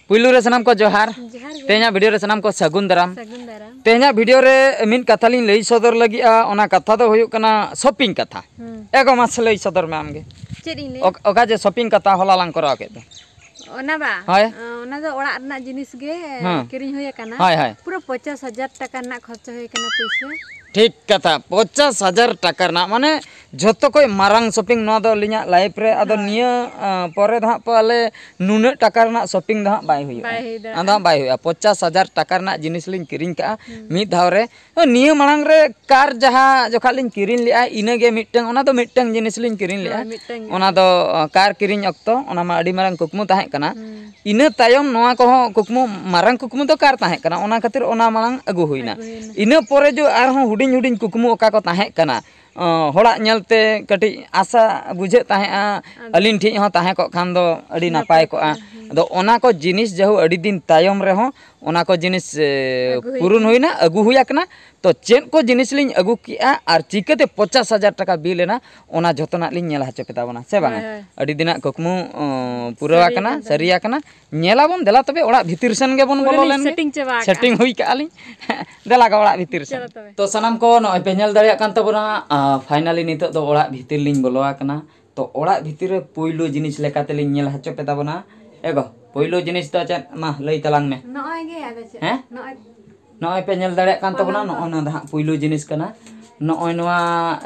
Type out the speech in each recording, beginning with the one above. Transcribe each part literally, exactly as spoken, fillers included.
ᱯᱩᱭᱞᱩ ᱨᱮ ᱥᱟᱱᱟᱢ ᱠᱚ ᱡᱚᱦᱟᱨ᱾ ᱡᱚᱦᱟᱨ ᱜᱮ᱾ ᱛᱮᱦᱮᱧᱟᱜ ᱵᱷᱤᱰᱤᱭᱳ ᱨᱮ ᱥᱟᱱᱟᱢ ᱠᱚ ᱥᱟᱹᱜᱩᱱ ᱫᱟᱨᱟᱢ᱾ ᱥᱟᱹᱜᱩᱱ ᱫᱟᱨᱟᱢ᱾ ᱛᱮᱦᱮᱧᱟᱜ ᱵᱷᱤᱰᱤᱭᱳ ᱨᱮ ᱢᱤᱫ ᱠᱟᱛᱷᱟ ᱞᱤᱧ ᱞᱟᱹᱭ ᱥᱚᱫᱚᱨ ᱞᱟᱹᱜᱤᱫᱼᱟ, ᱚᱱᱟ ᱠᱟᱛᱷᱟ ᱫᱚ ᱦᱩᱭᱩᱜ ᱠᱟᱱᱟ ᱥᱚᱯᱤᱝ ᱠᱟᱛᱷᱟ᱾ ᱦᱩᱸ᱾ ᱮ ᱜᱚ, ᱢᱟᱥᱮ ᱞᱟᱹᱭ ᱥᱚᱫᱚᱨ ᱢᱮ ᱟᱢᱜᱮ᱾ ᱪᱮᱫ ᱤᱧ ᱞᱟᱹᱭᱟ? ᱚᱠ-, ᱚᱠᱟ ᱡᱮ ᱥᱚᱯᱤᱝ ᱠᱟᱛᱷᱟ ᱦᱚᱞᱟ ᱞᱟᱝ ᱠᱚᱨᱟᱣ ᱠᱮᱫ ᱫᱚ᱾ ᱚᱱᱟ ᱵᱟ? ᱦᱳᱭ᱾ ᱚ, ᱚᱱᱟ ᱫᱚ ᱚᱲᱟᱜ ᱨᱮᱱᱟᱜ ᱡᱤᱱᱤᱥ ᱜᱮ ᱦᱮᱸ᱾ ᱠᱤᱨᱤᱧ ᱦᱩᱭ ᱟᱠᱟᱱᱟ᱾ ᱦᱳᱭ, ᱦᱳᱭ᱾ ᱯᱩᱨᱟᱹ ᱯᱚᱧᱪᱟᱥ ᱦᱟᱡᱟᱨ ᱴᱟᱠᱟ ᱨᱮᱱᱟᱜ ᱠᱷᱚᱨᱪᱟ ᱦᱩᱭ ᱟᱠᱟᱱᱟ ᱯᱩᱭᱥᱟᱹ᱾ ᱴᱷᱤᱠ ᱠᱟᱛᱷᱟ, ᱯᱚᱧᱪᱟᱥ ᱦᱟᱡᱟᱨ ᱴᱟᱠᱟ ᱨᱮᱱᱟᱜ, ᱢᱟᱱᱮ ᱡᱷᱚᱛᱚ ᱠᱷᱚᱡ ᱢᱟᱨᱟᱝ ᱥᱚᱯᱤᱝ ᱱᱚᱣᱟ ᱫᱚ ᱟᱹᱞᱤᱧᱟᱜ ᱞᱟᱭᱤᱯᱷ ᱨᱮ᱾ ᱟᱫᱚ ᱦᱳᱭ᱾ ᱱᱤᱭᱟᱹ, ᱟ, ᱯᱚᱨᱮ ᱫᱚ ᱦᱟᱸᱜ ᱯᱟᱞᱮ ᱱᱩᱱᱟᱹᱜ ᱴᱟᱠᱟ ᱨᱮᱱᱟᱜ ᱥᱚᱯᱤᱝ ᱫᱚ ᱦᱟᱸᱜ ᱵᱟᱭ ᱦᱩᱭᱩᱜᱼᱟ᱾ ᱵᱟᱭ ᱦᱩᱭ ᱫᱟᱲᱮᱭᱟᱜᱼᱟ᱾ ᱟᱫᱚ ᱦᱟᱸᱜ ᱵᱟᱭ ᱦᱩᱭᱩᱜᱼᱟ᱾ ᱯᱚᱧᱪᱟᱥ ᱦᱟᱡᱟᱨ ᱴᱟᱠᱟ ᱨᱮᱱᱟᱜ ᱡᱤᱱᱤᱥ ᱞᱤᱧ ᱠᱤᱨᱤᱧ ᱠᱟᱜᱼᱟ ᱦᱩᱸ᱾ ᱢᱤᱫ ᱫᱷᱟᱣ ᱨᱮ᱾ ᱱᱤᱭᱟᱹ ᱢᱟᱲᱟᱝ ᱨᱮ ᱠᱟᱨ ᱡᱟᱦᱟᱸ ᱡᱚᱠᱷᱟᱜ ᱞᱤᱧ ᱠᱤᱨᱤᱧ ᱞᱮᱜᱼᱟ, ᱤᱱᱟᱹᱜᱮ ᱢᱤᱫᱴᱟᱝ, ᱚᱱᱟ ᱫᱚ ᱢᱤᱫᱴᱟᱝ ᱡᱤᱱᱤᱥ ᱞᱤᱧ ᱠᱤᱨᱤᱧ ᱞᱮᱜᱼᱟ᱾ ᱦᱳᱭ, ᱢᱤᱫᱴᱟᱝ ᱜᱮ᱾ ᱚᱱᱟ ᱫᱚ, ᱟ, ᱠᱟᱨ ᱠᱤᱨᱤᱧ ᱚᱠᱛᱚ, ᱚᱱᱟ ᱢᱟ ᱟᱹᱰᱤ ᱢᱟᱨᱟᱝ ᱠᱩᱠᱢᱩ ᱛᱟᱦᱮᱸ ᱠᱟᱱᱟ᱾ ᱦᱩᱸ᱾ ᱤᱱᱟᱹ ᱛᱟᱭᱚᱢ ᱱᱚᱣᱟ ᱠᱚᱦᱚᱸ ᱠᱩᱠᱢᱩ, ᱢᱟᱨᱟᱝ ᱠᱩᱠᱢᱩ ᱫᱚ ᱠᱟᱨ ᱛᱟᱦᱮᱸ ᱠᱟᱱᱟ, ᱚᱱᱟ ᱠᱷᱟᱹᱛᱤᱨ ᱚᱱᱟ ᱢᱟᱲᱟᱝ ᱟᱹᱜᱩ ᱦᱩᱭᱱᱟ᱾ ᱟᱹᱜᱩ ᱦᱩᱭᱱᱟ᱾ ᱤᱱᱟᱹ ᱯᱚᱨᱮ ᱡᱚ ᱟᱨᱦᱚᱸ ᱦᱩᱰᱤᱧ ᱦᱩᱰᱤᱧ ᱠᱩᱠᱢᱩ ᱚᱠᱟ ᱠᱚ ᱛᱟᱦᱮᱸ ᱠᱟᱱᱟ, ᱚ, ᱦᱚᱲᱟᱜ ᱧᱮᱞᱛᱮ ᱠᱟᱹᱴᱤᱡ ᱟᱥᱟ ᱵᱩᱡᱷᱟᱹᱜ ᱛᱟᱦᱮᱸᱜᱼᱟ, ᱟᱫᱚ ᱟᱹᱞᱤᱧ ᱴᱷᱮᱡ ᱦᱚᱸ ᱛᱟᱦᱮᱸ ᱠᱚᱜ ᱠᱷᱟᱱ ᱫᱚ ᱟᱹᱰᱤ ᱱᱟᱯᱟᱭ ᱱᱟᱯᱟᱭ ᱠᱚᱜᱼᱟ᱾ ᱠᱚᱜᱼᱟ, ᱦᱩᱸ᱾ ᱟᱫᱚ ᱚᱱᱟ ᱠᱚ ᱡᱤᱱᱤᱥ ᱡᱟᱦᱳ ᱟᱹᱰᱤ ᱫᱤᱱ ᱛᱟᱭᱚᱢ ᱨᱮᱦᱚᱸ ᱚᱱᱟ ᱠᱚ ᱡᱤᱱᱤᱥ, ᱮ, ᱟᱹᱜᱩ ᱦᱩᱭ ᱯᱩᱨᱩᱱ ᱠᱟᱱᱟ᱾ ᱦᱩᱭᱱᱟ, ᱟᱹᱜᱩ ᱦᱩᱭ ᱟᱠᱟᱱᱟ᱾ ᱛᱚ ᱪᱮᱫ ᱠᱚ ᱡᱤᱱᱤᱥ ᱞᱤᱧ ᱟᱹᱜᱩ ᱠᱮᱜᱼᱟ ᱟᱨ ᱪᱤᱠᱟᱹᱛᱮ ᱯᱚᱧᱪᱟᱥ ᱦᱟᱡᱟᱨ ᱴᱟᱠᱟ ᱵᱤᱞ ᱮᱱᱟ, ᱚᱱᱟ ᱡᱷᱚᱛᱚᱱᱟᱜ ᱞᱤᱧ ᱧᱮᱞ ᱦᱚᱪᱚ ᱯᱮ ᱛᱟᱵᱚᱱᱟ, ᱥᱮ ᱵᱟᱝᱟ? ᱦᱳᱭ, ᱦᱳᱭ᱾ ᱟᱹᱰᱤ ᱫᱤᱱᱟᱜ ᱠᱩᱠᱢᱩ, ᱚ, ᱯᱩᱨᱟᱹᱣ ᱥᱟᱹᱨᱤ ᱟᱠᱟᱱᱟ, ᱟᱠᱟᱱ ᱥᱟᱹᱨᱤ ᱛᱟᱵᱚᱱᱟ᱾ ᱟᱠᱟᱱᱟ᱾ ᱧᱮᱞᱟᱵᱚᱱ, ᱫᱮᱞᱟ ᱛᱚᱵᱮ ᱚᱲᱟᱜ ᱵᱷᱤᱛᱤᱨ ᱥᱮᱱ ᱜᱮᱵᱚᱱ ᱯᱩᱨᱟᱹ ᱵᱚᱞᱚ ᱞᱤᱧ ᱞᱮᱱ ᱜᱮ᱾ ᱥᱮᱴᱤᱝ ᱪᱟᱵᱟ ᱟᱠᱟᱜᱼᱟ᱾ ᱥᱮᱴᱤᱝ ᱦᱩᱭ ᱠᱟᱜᱼᱟ ᱞᱤᱧ᱾ ᱫᱮᱞᱟ ᱜᱚ ᱚᱲᱟᱜ ᱵᱷᱤᱛᱤᱨ ᱥᱮᱱ᱾ ᱪᱚᱞᱚ ᱛᱚᱵᱮ᱾ ᱛᱚ ᱥᱟᱱᱟᱢ ᱠᱚ ᱱᱚᱜᱼᱚᱭ ᱯᱮ ᱧᱮᱞ ᱫᱟᱲᱮᱭᱟᱜ ᱠᱟᱱ ᱛᱟᱵᱚᱱᱟ, ᱟ, finally ᱱᱤᱛᱚᱜ ᱫᱚ ᱚᱲᱟᱜ ᱵᱷᱤᱛᱤᱨ ᱞᱤᱧ ᱵᱚᱞᱚ ᱟᱠᱟᱱᱟ᱾ ᱛᱚ ᱚᱲᱟᱜ ᱵᱷᱤᱛᱤᱨ ᱨᱮ ᱯᱩᱭᱞᱩ ᱡᱤᱱᱤᱥ ᱞᱮᱠᱟᱛᱮ ᱞᱤᱧ ᱧᱮᱞ ᱦᱚᱪᱚ ᱯᱮ ᱛᱟᱵᱚᱱᱟ᱾ ᱮ ᱜᱚ, ᱯᱩᱭᱞᱩ ᱡᱤᱱᱤᱥ ᱫᱚ ᱪᱮᱫ? ᱢᱟ ᱞᱟᱹᱭ ᱛᱟᱞᱟᱝ ᱢᱮ᱾ ᱱᱚᱜᱼᱚᱭ ᱜᱮ, ᱟᱫᱚ ᱪᱮᱫ? ᱦᱮᱸ? ᱱᱚᱜᱼᱚᱭ᱾ ᱱᱚᱜᱼᱚᱭ ᱯᱮ ᱧᱮᱞ ᱫᱟᱲᱮᱭᱟᱜ ᱠᱟᱱ ᱛᱟᱵᱚᱱᱟ, ᱯᱚᱞᱚᱝ ᱠᱚ᱾ ᱱᱚᱜᱼᱚᱭ ᱱᱚᱣᱟ ᱫᱚ ᱦᱟᱸᱜ ᱯᱩᱭᱞᱩ ᱡᱤᱱᱤᱥ ᱠᱟᱱᱟ᱾ ᱱᱚᱜᱼᱚᱭ ᱱᱚᱣᱟ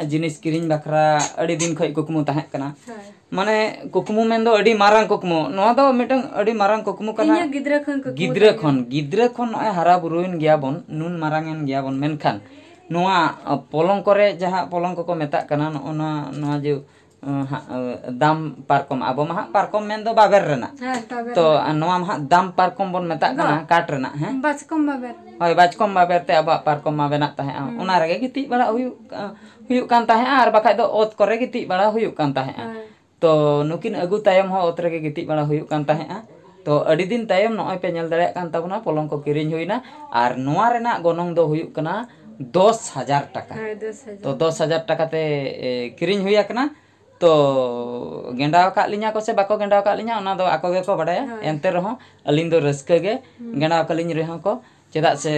ᱡᱤᱱᱤᱥ ᱠᱤᱨᱤᱧ ᱵᱟᱠᱷᱨᱟ ᱟᱹᱰᱤ ᱫᱤᱱ ᱠᱷᱚᱡ ᱠᱩᱠᱢᱩ ᱛᱟᱦᱮᱸ ᱠᱟᱱᱟ᱾ ᱦᱳᱭ᱾ ᱢᱟᱱᱮ ᱠᱩᱠᱢᱩ ᱢᱮᱱᱫᱚ ᱟᱹᱰᱤ ᱢᱟᱨᱟᱝ ᱠᱩᱠᱢᱩ᱾ ᱱᱚᱣᱟ ᱫᱚ ᱢᱤᱫᱴᱟᱝ ᱟᱹᱰᱤ ᱢᱟᱨᱟᱝ ᱠᱩᱠᱢᱩ ᱠᱟᱱᱟ᱾ ᱤᱧᱟᱹᱜ ᱜᱤᱫᱽᱨᱟᱹ ᱠᱷᱚᱱ ᱠᱩᱠᱢᱩ ᱜᱤᱫᱽᱨᱟᱹ ᱛᱟᱦᱮᱸ ᱠᱷᱚᱱ, ᱠᱟᱱᱟ᱾ ᱜᱤᱫᱽᱨᱟᱹ ᱠᱷᱚᱱ ᱱᱚᱜᱼᱚᱭ ᱦᱟᱨᱟ ᱵᱩᱨᱩᱭᱮᱱ ᱜᱮᱭᱟ ᱵᱚᱱ, ᱱᱩᱱ ᱢᱟᱨᱟᱝ ᱮᱱ ᱜᱮᱭᱟ ᱵᱚᱱ, ᱢᱮᱱᱠᱷᱟᱱ ᱱᱚᱣᱟ, ᱟ, ᱯᱚᱞᱚᱝ ᱠᱚᱨᱮ ᱡᱟᱦᱟᱸ ᱯᱚᱞᱚᱝ ᱠᱚᱠᱚ ᱢᱮᱛᱟᱜ ᱠᱟᱱᱟ, ᱱᱚᱜᱼᱚ ᱱᱚᱣᱟ, ᱱᱚᱣᱟ ᱡᱮ, ᱟ, ᱦᱟᱸᱜ, ᱟ, ᱫᱟᱢ ᱯᱟᱨᱠᱚᱢ, ᱟᱵᱚ ᱢᱟ ᱦᱟᱸᱜ ᱯᱟᱨᱠᱚᱢ ᱢᱮᱱᱫᱚ ᱵᱟᱵᱮᱨ ᱨᱮᱱᱟᱜ᱾ ᱦᱮᱸ, ᱵᱟᱵᱮᱨ ᱛᱚ, ᱨᱮᱱᱟᱜ᱾ ᱟ, ᱱᱚᱣᱟ ᱢᱟ ᱦᱟᱸᱜ ᱫᱟᱢ ᱯᱟᱨᱠᱚᱢ ᱵᱚᱱ ᱢᱮᱛᱟᱜ ᱠᱟᱱᱟ, ᱵᱟ-, ᱠᱟᱴ ᱨᱮᱱᱟᱜ, ᱦᱮᱸ? ᱵᱟᱪᱠᱚᱢ ᱵᱟᱵᱮᱨ᱾ ᱦᱳᱭ, ᱵᱟᱪᱠᱚᱢ ᱵᱟᱵᱮᱨ ᱛᱮ ᱟᱵᱚᱣᱟᱜ ᱯᱟᱨᱠᱚᱢ ᱢᱟ ᱵᱮᱱᱟᱜ ᱛᱟᱦᱮᱸᱜᱼᱟ᱾ ᱦᱩᱸ᱾ ᱚᱱᱟ ᱨᱮᱜᱮ ᱜᱤᱛᱤᱡ ᱵᱟᱲᱟ ᱦᱩᱭᱩᱜ, ᱟ, ᱦᱩᱭᱩᱜ ᱠᱟᱱ ᱛᱟᱦᱮᱸᱜᱼᱟ, ᱟᱨ ᱵᱟᱠᱷᱟᱡ ᱫᱚ ᱚᱛ ᱠᱚᱨᱮ ᱜᱤᱛᱤᱡ ᱵᱟᱲᱟ ᱦᱩᱭᱩᱜ ᱠᱟᱱ ᱛᱟᱦᱮᱸᱜᱼᱟ᱾ ᱦᱳᱭ᱾ ᱛᱚ, ᱱᱩᱠᱤᱱ ᱟᱹᱜᱩ ᱛᱟᱭᱚᱢ ᱦᱚᱸ ᱚᱛ ᱨᱮᱜᱮ ᱜᱤᱛᱤᱡ ᱵᱟᱲᱟ ᱦᱩᱭᱩᱜ ᱠᱟᱱ ᱛᱟᱦᱮᱸᱜᱼᱟ᱾ ᱛᱚ, ᱟᱹᱰᱤ ᱫᱤᱱ ᱛᱟᱭᱚᱢ ᱱᱚᱜᱼᱚᱭ ᱯᱮ ᱧᱮᱞ ᱫᱟᱲᱮᱭᱟᱜ ᱠᱟᱱ ᱛᱟᱵᱚᱱᱟ, ᱯᱚᱞᱚᱝ ᱠᱚ ᱠᱤᱨᱤᱧ ᱦᱩᱭᱱᱟ᱾ ᱟᱨ ᱱᱚᱣᱟ ᱨᱮᱱᱟᱜ ᱜᱚᱱᱚᱝ ᱫᱚ ᱦᱩᱭᱩᱜ ᱠᱟᱱᱟ ᱫᱚᱥ ᱦᱟᱡᱟᱨ ᱴᱟᱠᱟ᱾ ᱦᱳᱭ, ᱫᱚᱥ ᱦᱟᱡᱟᱨ᱾ ᱛᱚ, ᱫᱚᱥ ᱦᱟᱡᱟᱨ ᱴᱟᱠᱟ ᱛᱮ, ᱮ, ᱠᱤᱨᱤᱧ ᱦᱩᱭ ᱟᱠᱟᱱᱟ᱾ ᱛᱚ ᱜᱮᱸᱰᱟᱣ ᱟᱠᱟᱫ ᱞᱤᱧᱟ ᱠᱚ ᱥᱮ ᱵᱟᱠᱚ ᱜᱮᱸᱰᱟᱣ ᱟᱠᱟᱫ ᱞᱤᱧᱟ, ᱚᱱᱟ ᱫᱚ ᱟᱠᱚ ᱜᱮᱠᱚ ᱵᱟᱰᱟᱭᱟ᱾ ᱦᱳᱭ᱾ ᱮᱱᱛᱮ ᱨᱮᱦᱚᱸ ᱟᱹᱞᱤᱧ ᱫᱚ ᱨᱟᱹᱥᱠᱟᱹ ᱜᱮ, ᱦᱩᱸ᱾ ᱜᱮᱸᱰᱟᱣ ᱠᱟᱹᱞᱤᱧ ᱨᱮᱦᱚᱸ ᱠᱚ, ᱪᱮᱫᱟᱜ ᱥᱮ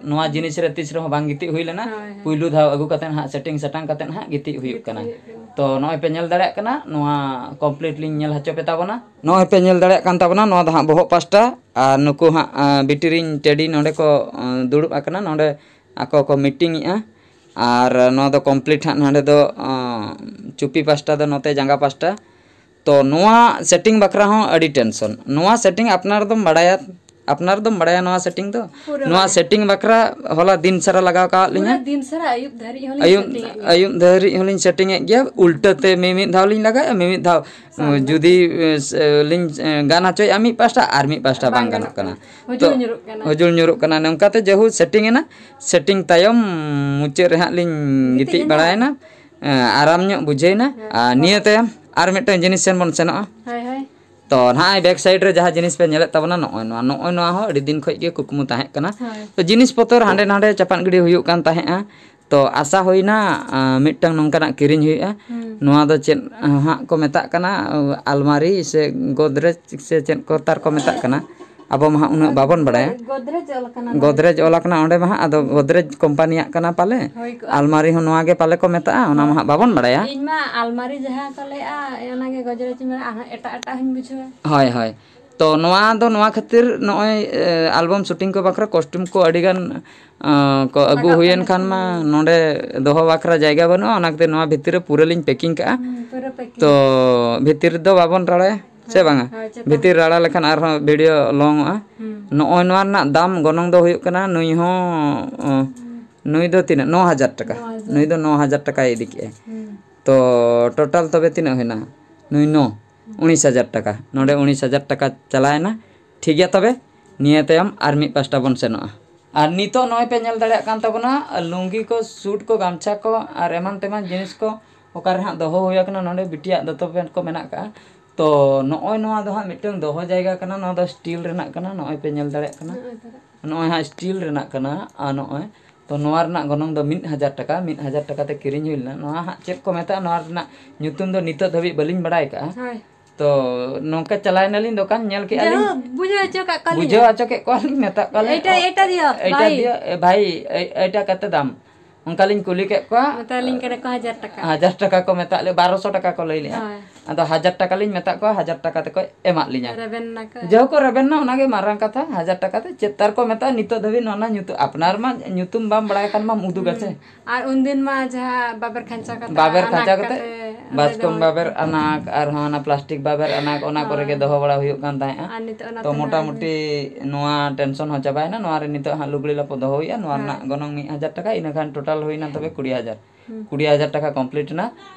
ᱱᱚᱣᱟ ᱡᱤᱱᱤᱥ ᱨᱮ ᱛᱤᱥ ᱨᱮᱦᱚᱸ ᱵᱟᱝ ᱜᱤᱛᱤᱡ ᱦᱩᱭ ᱞᱮᱱᱟ᱾ ᱦᱳᱭ, ᱦᱳᱭ᱾ ᱯᱩᱭᱞᱩ ᱫᱷᱟᱣ ᱟᱹᱜᱩ ᱠᱟᱛᱮ ᱦᱟᱸᱜ ᱥᱮᱴᱤᱝ ᱥᱟᱴᱟᱝ ᱠᱟᱛᱮ ᱦᱟᱸᱜ ᱜᱤᱛᱤᱡ ᱦᱩᱭᱩᱜ ᱜᱤᱛᱤᱡ ᱠᱟᱱᱟ᱾ ᱦᱩᱭᱩᱜ ᱠᱟᱱᱟ᱾ ᱛᱚ ᱱᱚᱜᱼᱚᱭ ᱯᱮ ᱧᱮᱞ ᱫᱟᱲᱮᱭᱟᱜ ᱠᱟᱱᱟ, ᱱᱚᱣᱟ complete ᱞᱤᱧ ᱧᱮᱞ ᱦᱚᱪᱚ ᱯᱮ ᱛᱟᱵᱚᱱᱟ᱾ ᱱᱚᱜᱼᱚᱭ ᱯᱮ ᱧᱮᱞ ᱫᱟᱲᱮᱭᱟᱜ ᱠᱟᱱ ᱛᱟᱵᱚᱱᱟ, ᱱᱚᱣᱟ ᱫᱚ ᱦᱟᱸᱜ ᱵᱚᱦᱚᱜ ᱯᱟᱥᱴᱟ, ᱟᱨ ᱱᱩᱠᱩ ᱦᱟᱸᱜ, ᱟᱸ, ᱵᱤᱴᱤ ᱨᱤᱧ ᱴᱮᱰᱤ ᱱᱚᱸᱰᱮ ᱠᱚ, ᱟᱸ, ᱫᱩᱲᱩᱵ ᱟᱠᱟᱱᱟ, ᱱᱚᱸᱰᱮ ᱟᱠᱚ ᱠᱚ meeting ᱮᱜᱼᱟ᱾ ᱟᱨ ᱱᱚᱣᱟ ᱫᱚ complete ᱦᱟᱸᱜ ᱱᱚᱸᱰᱮ ᱫᱚ, ᱟᱸ, ᱪᱩᱯᱤ ᱯᱟᱥᱴᱟ ᱫᱚ ᱱᱚᱛᱮ ᱡᱟᱸᱜᱟ ᱯᱟᱥᱴᱟ᱾ ᱛᱚ ᱱᱚᱣᱟ setting ᱵᱟᱠᱷᱨᱟ ᱦᱚᱸ ᱟᱹᱰᱤ tension᱾ ᱱᱚᱣᱟ setting ᱟᱯᱱᱟᱨ ᱫᱚᱢ ᱵᱟᱲᱟᱭᱟ, ᱟᱯᱱᱟᱨ ᱫᱚᱢ ᱵᱟᱲᱟᱭᱟ ᱱᱚᱣᱟ setting ᱫᱚ᱾ ᱯᱩᱨᱟᱹ ᱱᱚᱣᱟ ᱵᱟᱲᱟᱭ᱾ Setting ᱵᱟᱠᱷᱨᱟ ᱦᱚᱞᱟ ᱫᱤᱱ ᱥᱟᱨᱟ ᱞᱟᱜᱟᱣ ᱠᱟᱣᱟᱫ ᱞᱤᱧᱟ᱾ ᱯᱩᱨᱟᱹ ᱫᱤᱱ ᱥᱟᱨᱟ ᱟᱹᱭᱩᱵ ᱫᱷᱟᱹᱨᱤᱡ ᱦᱚᱸᱞᱤᱧ ᱟᱹᱭᱩᱵ, setting ᱮᱫ ᱜᱮᱭᱟ᱾ ᱟᱹᱭᱩᱵ ᱫᱷᱟᱹᱨᱤᱡ ᱦᱚᱸᱞᱤᱧ setting ᱮᱫ ᱜᱮᱭᱟ᱾ ᱩᱞᱴᱟᱹ ᱛᱮ ᱢᱤᱢᱤᱫ ᱫᱷᱟᱣ ᱞᱤᱧ ᱞᱟᱜᱟᱭᱟ, ᱢᱤᱢᱤᱫ ᱫᱷᱟᱣ, ᱥᱟᱢᱱᱟ᱾ ᱡᱩᱫᱤ, ᱮ, ᱥᱮ, ᱞᱤᱧ, ᱮ, ᱜᱟᱱ ᱦᱚᱪᱚᱭᱮᱫᱼᱟ ᱢᱤᱫ ᱯᱟᱥᱴᱟ, ᱟᱨ ᱢᱤᱫ ᱯᱟᱥᱴᱟ ᱵᱟᱝ ᱵᱟᱝ ᱜᱟᱱᱚᱜ ᱜᱟᱱᱚᱜ ᱠᱟᱱᱟ᱾ ᱠᱟᱱᱟ᱾ ᱦᱩᱡᱩᱲ ᱛᱚ, ᱧᱩᱨᱩᱜ ᱠᱟᱱᱟ᱾ ᱦᱩᱡᱩᱲ ᱧᱩᱨᱩᱜ ᱠᱟᱱᱟ᱾ ᱱᱚᱝᱠᱟᱛᱮ ᱡᱮᱦᱩ setting ᱮᱱᱟ, setting ᱛᱟᱭᱚᱢ ᱢᱩᱪᱟᱹᱫ ᱨᱮ ᱦᱟᱸᱜ ᱞᱤᱧ ᱜᱤᱛᱤᱡ ᱜᱤᱛᱤᱡ ᱮᱱᱟ᱾ ᱵᱟᱲᱟᱭᱮᱱᱟ᱾ ᱮ, ᱟᱨᱟᱢ ᱧᱚᱜ ᱵᱩᱡᱷᱟᱹᱣᱮᱱᱟ᱾ ᱦᱮᱸ᱾ ᱟᱨ ᱱᱤᱭᱟᱹ ᱛᱟᱭᱚᱢ ᱟᱨ ᱢᱤᱫᱴᱟᱝ ᱡᱤᱱᱤᱥ ᱥᱮᱱ ᱵᱚᱱ ᱥᱮᱱᱚᱜᱼᱟ᱾ ᱦᱳᱭ, ᱦᱳᱭ᱾ ᱛᱚ ᱱᱚᱜᱼᱚᱭ back side ᱨᱮ ᱡᱟᱦᱟᱸ ᱡᱤᱱᱤᱥ ᱯᱮ ᱧᱮᱞᱮᱫ ᱛᱟᱵᱚᱱᱟ, ᱱᱚᱜᱼᱚᱭ ᱱᱚᱣᱟ, ᱱᱚᱜᱼᱚᱭ ᱱᱚᱣᱟ ᱦᱚᱸ ᱟᱹᱰᱤ ᱫᱤᱱ ᱠᱷᱚᱱ ᱜᱮ ᱠᱩᱠᱢᱩ ᱛᱟᱦᱮᱸ ᱠᱟᱱᱟ᱾ ᱦᱳᱭ᱾ ᱛᱚ ᱡᱤᱱᱤᱥ ᱯᱚᱛᱚᱨ ᱦᱟᱸᱰᱮ ᱱᱟᱰᱮ ᱪᱟᱯᱟᱫ ᱜᱤᱰᱤ ᱦᱩᱭᱩᱜ ᱠᱟᱱ ᱛᱟᱦᱮᱸᱫᱼᱟ᱾ ᱛᱚ ᱟᱥᱟ ᱦᱩᱭᱱᱟ, ᱟ, ᱢᱤᱫᱴᱟᱝ ᱱᱚᱝᱠᱟᱱᱟᱜ ᱠᱤᱨᱤᱧ ᱦᱩᱭᱩᱜᱼᱟ᱾ ᱦᱩᱸ᱾ ᱱᱚᱣᱟ ᱫᱚ ᱪᱮᱫ, ᱟ, ᱦᱟᱸᱜ ᱠᱚ ᱢᱮᱛᱟᱜ ᱠᱟᱱᱟ, ᱟ, ᱟᱞᱢᱟᱨᱤ ᱥᱮ ᱜᱳᱫᱨᱮᱡᱽ ᱥᱮ ᱪᱮᱫ ᱠᱚ ᱛᱟᱨ ᱠᱚ ᱢᱮᱛᱟᱜ ᱠᱟᱱᱟ᱾ ᱟᱵᱚ ᱢᱟ ᱦᱟᱸᱜ ᱩᱱᱟᱹᱜ ᱵᱟᱵᱚᱱ ᱵᱟᱲᱟᱭᱟ᱾ ᱜᱳᱫᱨᱮᱡᱽ ᱚᱞ ᱟᱠᱟᱱᱟ ᱱᱚᱣᱟ ᱜᱳᱫᱨᱮᱡᱽ ᱫᱚ᱾ ᱚᱞ ᱟᱠᱟᱱᱟ ᱚᱸᱰᱮ ᱢᱟ ᱦᱟᱸᱜ, ᱟᱫᱚ ᱦᱩᱸ᱾ ᱜᱳᱫᱨᱮᱡᱽ ᱠᱳᱢᱯᱟᱱᱤᱭᱟᱜ ᱠᱟᱱᱟ ᱯᱟᱞᱮ᱾ ᱦᱳᱭ ᱠᱚᱜᱼᱟ᱾ ᱟᱞᱢᱟᱨᱤ ᱦᱚᱸ ᱱᱚᱣᱟ ᱜᱮ ᱯᱟᱞᱮ ᱠᱚ ᱢᱮᱛᱟᱜᱼᱟ, ᱚᱱᱟ ᱢᱟ ᱦᱟᱸᱜ ᱵᱟᱵᱚᱱ ᱵᱟᱲᱟᱭᱟ᱾ ᱤᱧ ᱢᱟ ᱟᱞᱢᱟᱨᱤ ᱡᱟᱦᱟᱸ ᱠᱚ ᱞᱟᱹᱭᱟ, ᱚᱱᱟ ᱜᱮ ᱜᱳᱫᱨᱮᱡᱽ ᱤᱧ ᱢᱮᱱᱟ, ᱟᱨᱦᱚᱸ ᱮᱴᱟᱜ ᱮᱴᱟᱜ ᱦᱚᱸᱧ ᱵᱩᱡᱷᱟᱹᱣᱟ᱾ ᱦᱳᱭ, ᱦᱳᱭ᱾ ᱛᱚ ᱱᱚᱣᱟ ᱫᱚ ᱱᱚᱣᱟ ᱠᱷᱟᱹᱛᱤᱨ ᱱᱚᱜᱼᱚᱭ, ᱮ, album shooting ᱠᱚ ᱵᱟᱠᱷᱨᱟ costume ᱠᱚ ᱟᱹᱰᱤ ᱜᱟᱱ, ᱟᱸ, ᱠᱚ ᱟᱹᱜᱩ ᱞᱟᱜᱟᱜ ᱦᱩᱭᱮᱱ ᱠᱟᱱᱟ᱾ ᱠᱷᱟᱱ ᱢᱟ ᱦᱩᱸ᱾ ᱱᱚᱰᱮ ᱫᱚᱦᱚ ᱵᱟᱠᱷᱨᱟ ᱡᱟᱭᱜᱟ ᱵᱟᱹᱱᱩᱜᱼᱟ, ᱚᱱᱟ ᱠᱷᱟᱹᱛᱤᱨ ᱱᱚᱣᱟ ᱵᱷᱤᱛᱤᱨ ᱨᱮ ᱯᱩᱨᱟᱹ ᱞᱤᱧ packing ᱠᱟᱜᱼᱟ᱾ ᱦᱩᱸ, ᱯᱩᱨᱟᱹ packing᱾ ᱛᱚ ᱵᱷᱤᱛᱤᱨ ᱫᱚ ᱵᱟᱵᱚᱱ ᱨᱟᱲᱟᱭᱟ, ᱥᱮ ᱦᱳᱭ, ᱵᱟᱝᱟ? ᱦᱳᱭ, ᱪᱮᱛᱟᱱ᱾ ᱵᱷᱤᱛᱤᱨ ᱨᱟᱲᱟ ᱞᱮᱠᱷᱟᱱ ᱟᱨᱦᱚᱸ video long ᱚᱜᱼᱟ᱾ ᱦᱩᱸ᱾ ᱱᱚᱜᱼᱚᱭ ᱱᱚᱣᱟ ᱨᱮᱱᱟᱜ ᱫᱟᱢ ᱜᱚᱱᱚᱝ ᱫᱚ ᱦᱩᱭᱩᱜ ᱠᱟᱱᱟ, ᱱᱩᱭ ᱦᱚᱸ, ᱚ, ᱦᱩᱸ᱾ ᱱᱩᱭ ᱫᱚ ᱛᱤᱱᱟᱹᱜ? ᱱᱚ ᱦᱟᱡᱟᱨ ᱴᱟᱠᱟ᱾ ᱱᱚ ᱦᱟᱡᱟᱨ᱾ ᱱᱩᱭ ᱫᱚ ᱱᱚ ᱦᱟᱡᱟᱨ ᱴᱟᱠᱟᱭ ᱤᱫᱤ ᱠᱮᱜᱼᱟᱭ᱾ ᱦᱩᱸ᱾ ᱛᱚ total ᱛᱚᱵᱮ ᱛᱤᱱᱟᱹᱜ ᱦᱩᱭᱱᱟ? ᱱᱩᱭ ᱱᱚ, ᱩᱱᱤᱥ ᱦᱟᱡᱟᱨ ᱴᱟᱠᱟ᱾ ᱱᱚᱰᱮ ᱩᱱᱤᱥ ᱦᱟᱡᱟᱨ ᱴᱟᱠᱟ ᱪᱟᱞᱟᱣᱮᱱᱟ᱾ ᱴᱷᱤᱠ ᱜᱮᱭᱟ, ᱛᱚᱵᱮ ᱱᱤᱭᱟᱹ ᱛᱟᱭᱚᱢ ᱟᱨ ᱢᱤᱫ ᱯᱟᱥᱴᱟ ᱵᱚᱱ ᱥᱮᱱᱚᱜᱼᱟ᱾ ᱟᱨ ᱱᱤᱛᱚᱜ ᱱᱚᱜᱼᱚᱭ ᱯᱮ ᱧᱮᱞ ᱫᱟᱲᱮᱭᱟᱜ ᱠᱟᱱ ᱛᱟᱵᱚᱱᱟ, ᱞᱩᱝᱜᱤ ᱠᱚ, suit ᱠᱚ, ᱜᱟᱢᱪᱷᱟ ᱠᱚ ᱟᱨ ᱮᱢᱟᱱ ᱛᱮᱢᱟᱱ ᱡᱤᱱᱤᱥ ᱠᱚ ᱚᱠᱟᱨᱮ ᱦᱟᱸᱜ ᱫᱚᱦᱚ ᱦᱩᱭ ᱟᱠᱟᱱᱟ᱾ ᱱᱚᱰᱮ ᱵᱤᱴᱤᱭᱟᱜ ᱫᱚᱛᱚ pant ᱠᱚ ᱢᱮᱱᱟᱜ ᱠᱟᱜᱼᱟ᱾ ᱛᱚ ᱱᱚᱜᱼᱚᱭ ᱱᱚᱣᱟ ᱫᱚ ᱦᱟᱸᱜ ᱢᱤᱫᱴᱟᱝ ᱫᱚᱦᱚ ᱡᱟᱭᱜᱟ ᱠᱟᱱᱟ᱾ ᱱᱚᱣᱟ ᱫᱚ steel ᱨᱮᱱᱟᱜ ᱠᱟᱱᱟ᱾ ᱱᱚᱜᱼᱚᱭ ᱯᱮ ᱧᱮᱞ ᱫᱟᱲᱮᱭᱟᱜ ᱠᱟᱱᱟ᱾ ᱱᱚᱜᱼᱚᱭ ᱛᱚᱨᱟ᱾ ᱱᱚᱜᱼᱚᱭ ᱦᱟᱸᱜ steel ᱨᱮᱱᱟᱜ ᱠᱟᱱᱟ᱾ ᱟᱨ ᱱᱚᱜᱼᱚᱭ ᱛᱚ ᱱᱚᱣᱟ ᱨᱮᱱᱟᱜ ᱜᱚᱱᱚᱝ ᱫᱚ ᱢᱤᱫ ᱦᱟᱡᱟᱨ ᱴᱟᱠᱟ, ᱢᱤᱫ ᱦᱟᱡᱟᱨ ᱴᱟᱠᱟ ᱛᱮ ᱠᱤᱨᱤᱧ ᱦᱩᱭ ᱞᱮᱱᱟ᱾ ᱱᱚᱣᱟ ᱦᱟᱸᱜ ᱪᱮᱫ ᱠᱚ ᱢᱮᱛᱟᱜᱼᱟ, ᱱᱚᱣᱟ ᱨᱮᱱᱟᱜ ᱧᱩᱛᱩᱢ ᱫᱚ ᱱᱤᱛᱚᱜ ᱫᱷᱟᱹᱵᱤᱡ ᱵᱟᱹᱞᱤᱧ ᱵᱟᱲᱟᱭ ᱠᱟᱜᱼᱟ᱾ ᱦᱳᱭ᱾ ᱛᱚ ᱱᱚᱝᱠᱟ ᱪᱟᱞᱟᱣ ᱮᱱᱟᱞᱤᱧ ᱫᱚᱠᱟᱱ, ᱧᱮᱞ ᱠᱮᱜᱼᱟ ᱞᱤᱧ, ᱡᱟᱭᱦᱳᱠ, ᱵᱩᱡᱷᱟᱹᱣ ᱦᱚᱪᱚ ᱠᱟᱜ ᱠᱚᱣᱟᱞᱤᱧ᱾ ᱵᱩᱡᱷᱟᱹᱣ ᱦᱚᱪᱚ ᱠᱮᱫ ᱠᱚᱣᱟᱞᱤᱧ, ᱢᱮᱛᱟᱜ ᱠᱚᱣᱟᱞᱤᱧ, ᱮᱴᱟ, ᱮᱴᱟ ᱫᱤᱭᱟ, ᱮᱴᱟ ᱵᱷᱟᱭ᱾ ᱫᱤᱭᱟ, ᱮ, ᱵᱷᱟᱭ, ᱮ, ᱮᱴᱟ ᱠᱟᱛᱮ ᱫᱟᱢ᱾ ᱚᱱᱠᱟᱞᱤᱧ ᱠᱩᱞᱤ ᱠᱮᱫ ᱠᱚᱣᱟ᱾ ᱢᱮᱛᱟᱞᱤᱧ ᱠᱟᱱᱟ ᱠᱚ ᱦᱟᱡᱟᱨ ᱴᱟᱠᱟ᱾ ᱦᱟᱡᱟᱨ ᱴᱟᱠᱟ ᱠᱚ ᱢᱮᱛᱟᱜ ᱞᱮ, ᱵᱟᱨᱚᱥᱚ ᱴᱟᱠᱟ ᱠᱚ ᱞᱟᱹᱭ ᱞᱮᱜᱼᱟ᱾ ᱦᱳᱭ᱾ ᱟᱫᱚ ᱦᱟᱡᱟᱨ ᱴᱟᱠᱟ ᱞᱤᱧ ᱢᱮᱛᱟᱜ ᱠᱚᱣᱟ, ᱦᱟᱡᱟᱨ ᱴᱟᱠᱟ ᱛᱮᱠᱚ ᱮᱢᱟᱜ ᱞᱤᱧᱟ᱾ ᱨᱮᱵᱮᱱ ᱱᱟᱠᱚ᱾ ᱡᱟᱹᱦᱩ ᱠᱚ ᱨᱮᱵᱮᱱ ᱱᱟ, ᱚᱱᱟᱜᱮ ᱢᱟᱨᱟᱝ ᱠᱟᱛᱷᱟ᱾ ᱦᱟᱡᱟᱨ ᱴᱟᱠᱟ ᱛᱮ ᱪᱮᱫ ᱛᱟᱨ ᱠᱚ ᱢᱮᱛᱟᱜᱼᱟ, ᱱᱤᱛᱚᱜ ᱫᱷᱟᱹᱵᱤᱡ ᱱᱚᱣᱟ ᱨᱮᱱᱟᱜ ᱧᱩᱛᱩᱢ, ᱟᱯᱱᱟᱨ ᱢᱟ ᱧᱩᱛᱩᱢ ᱵᱟᱢ ᱵᱟᱲᱟᱭ ᱠᱷᱟᱱ ᱢᱟᱢ ᱩᱫᱩᱜᱟ ᱥᱮ᱾ ᱦᱩᱸ᱾ ᱟᱨ ᱩᱱᱫᱤᱱ ᱢᱟ ᱡᱟᱦᱟᱸ ᱵᱟᱵᱮᱨ ᱠᱷᱟᱧᱪᱟ ᱠᱟᱛᱮ, ᱵᱟᱵᱮᱨ ᱠᱷᱟᱧᱪᱟ ᱠᱟᱛᱮ, ᱚᱸᱰᱮ ᱵᱟᱪᱠᱚᱢ ᱫᱚ ᱵᱟᱵᱮᱨ ᱟᱱᱟᱠ, ᱟᱨᱦᱚᱸ ᱚᱱᱟ ᱯᱞᱟᱥᱴᱤᱠ ᱵᱟᱵᱮᱨ ᱟᱱᱟᱠ, ᱚᱱᱟ ᱠᱚᱨᱮ ᱜᱮ ᱦᱳᱭ᱾ ᱫᱚᱦᱚ ᱵᱟᱲᱟ ᱦᱩᱭᱩᱜ ᱠᱟᱱ ᱛᱟᱦᱮᱸᱜᱼᱟ᱾ ᱟᱨ ᱱᱤᱛᱚᱜ ᱚᱱᱟ ᱛᱚ ᱛᱮ ᱢᱚᱴᱟᱢᱩᱴᱤ ᱱᱚᱣᱟ ᱴᱮᱱᱥᱚᱱ ᱦᱚᱸ ᱪᱟᱵᱟᱭᱮᱱᱟ᱾ ᱱᱚᱣᱟ ᱨᱮ ᱱᱤᱛᱚᱜ ᱦᱟᱸᱜ ᱞᱩᱜᱽᱲᱤ ᱞᱟᱯᱚ ᱫᱚᱦᱚ ᱦᱩᱭᱩᱜᱼᱟ᱾ ᱱᱚᱣᱟ ᱦᱳᱭ᱾ ᱨᱮᱱᱟᱜ ᱜᱚᱱᱚᱝ ᱢᱤᱫ ᱦᱟᱡᱟᱨ ᱴᱟᱠᱟ, ᱤᱱᱟᱹ ᱠᱷᱟᱱ ᱴᱳᱴᱟᱞ ᱦᱩᱭᱱᱟ ᱛᱚᱵᱮ ᱠᱩᱲᱤ ᱦᱟᱡᱟᱨ᱾ ᱦᱩᱸ᱾ ᱠᱩᱲᱤ ᱦᱟᱡᱟᱨ ᱴᱟᱠᱟ ᱠᱚᱢᱯᱞᱤᱴ ᱮᱱᱟ᱾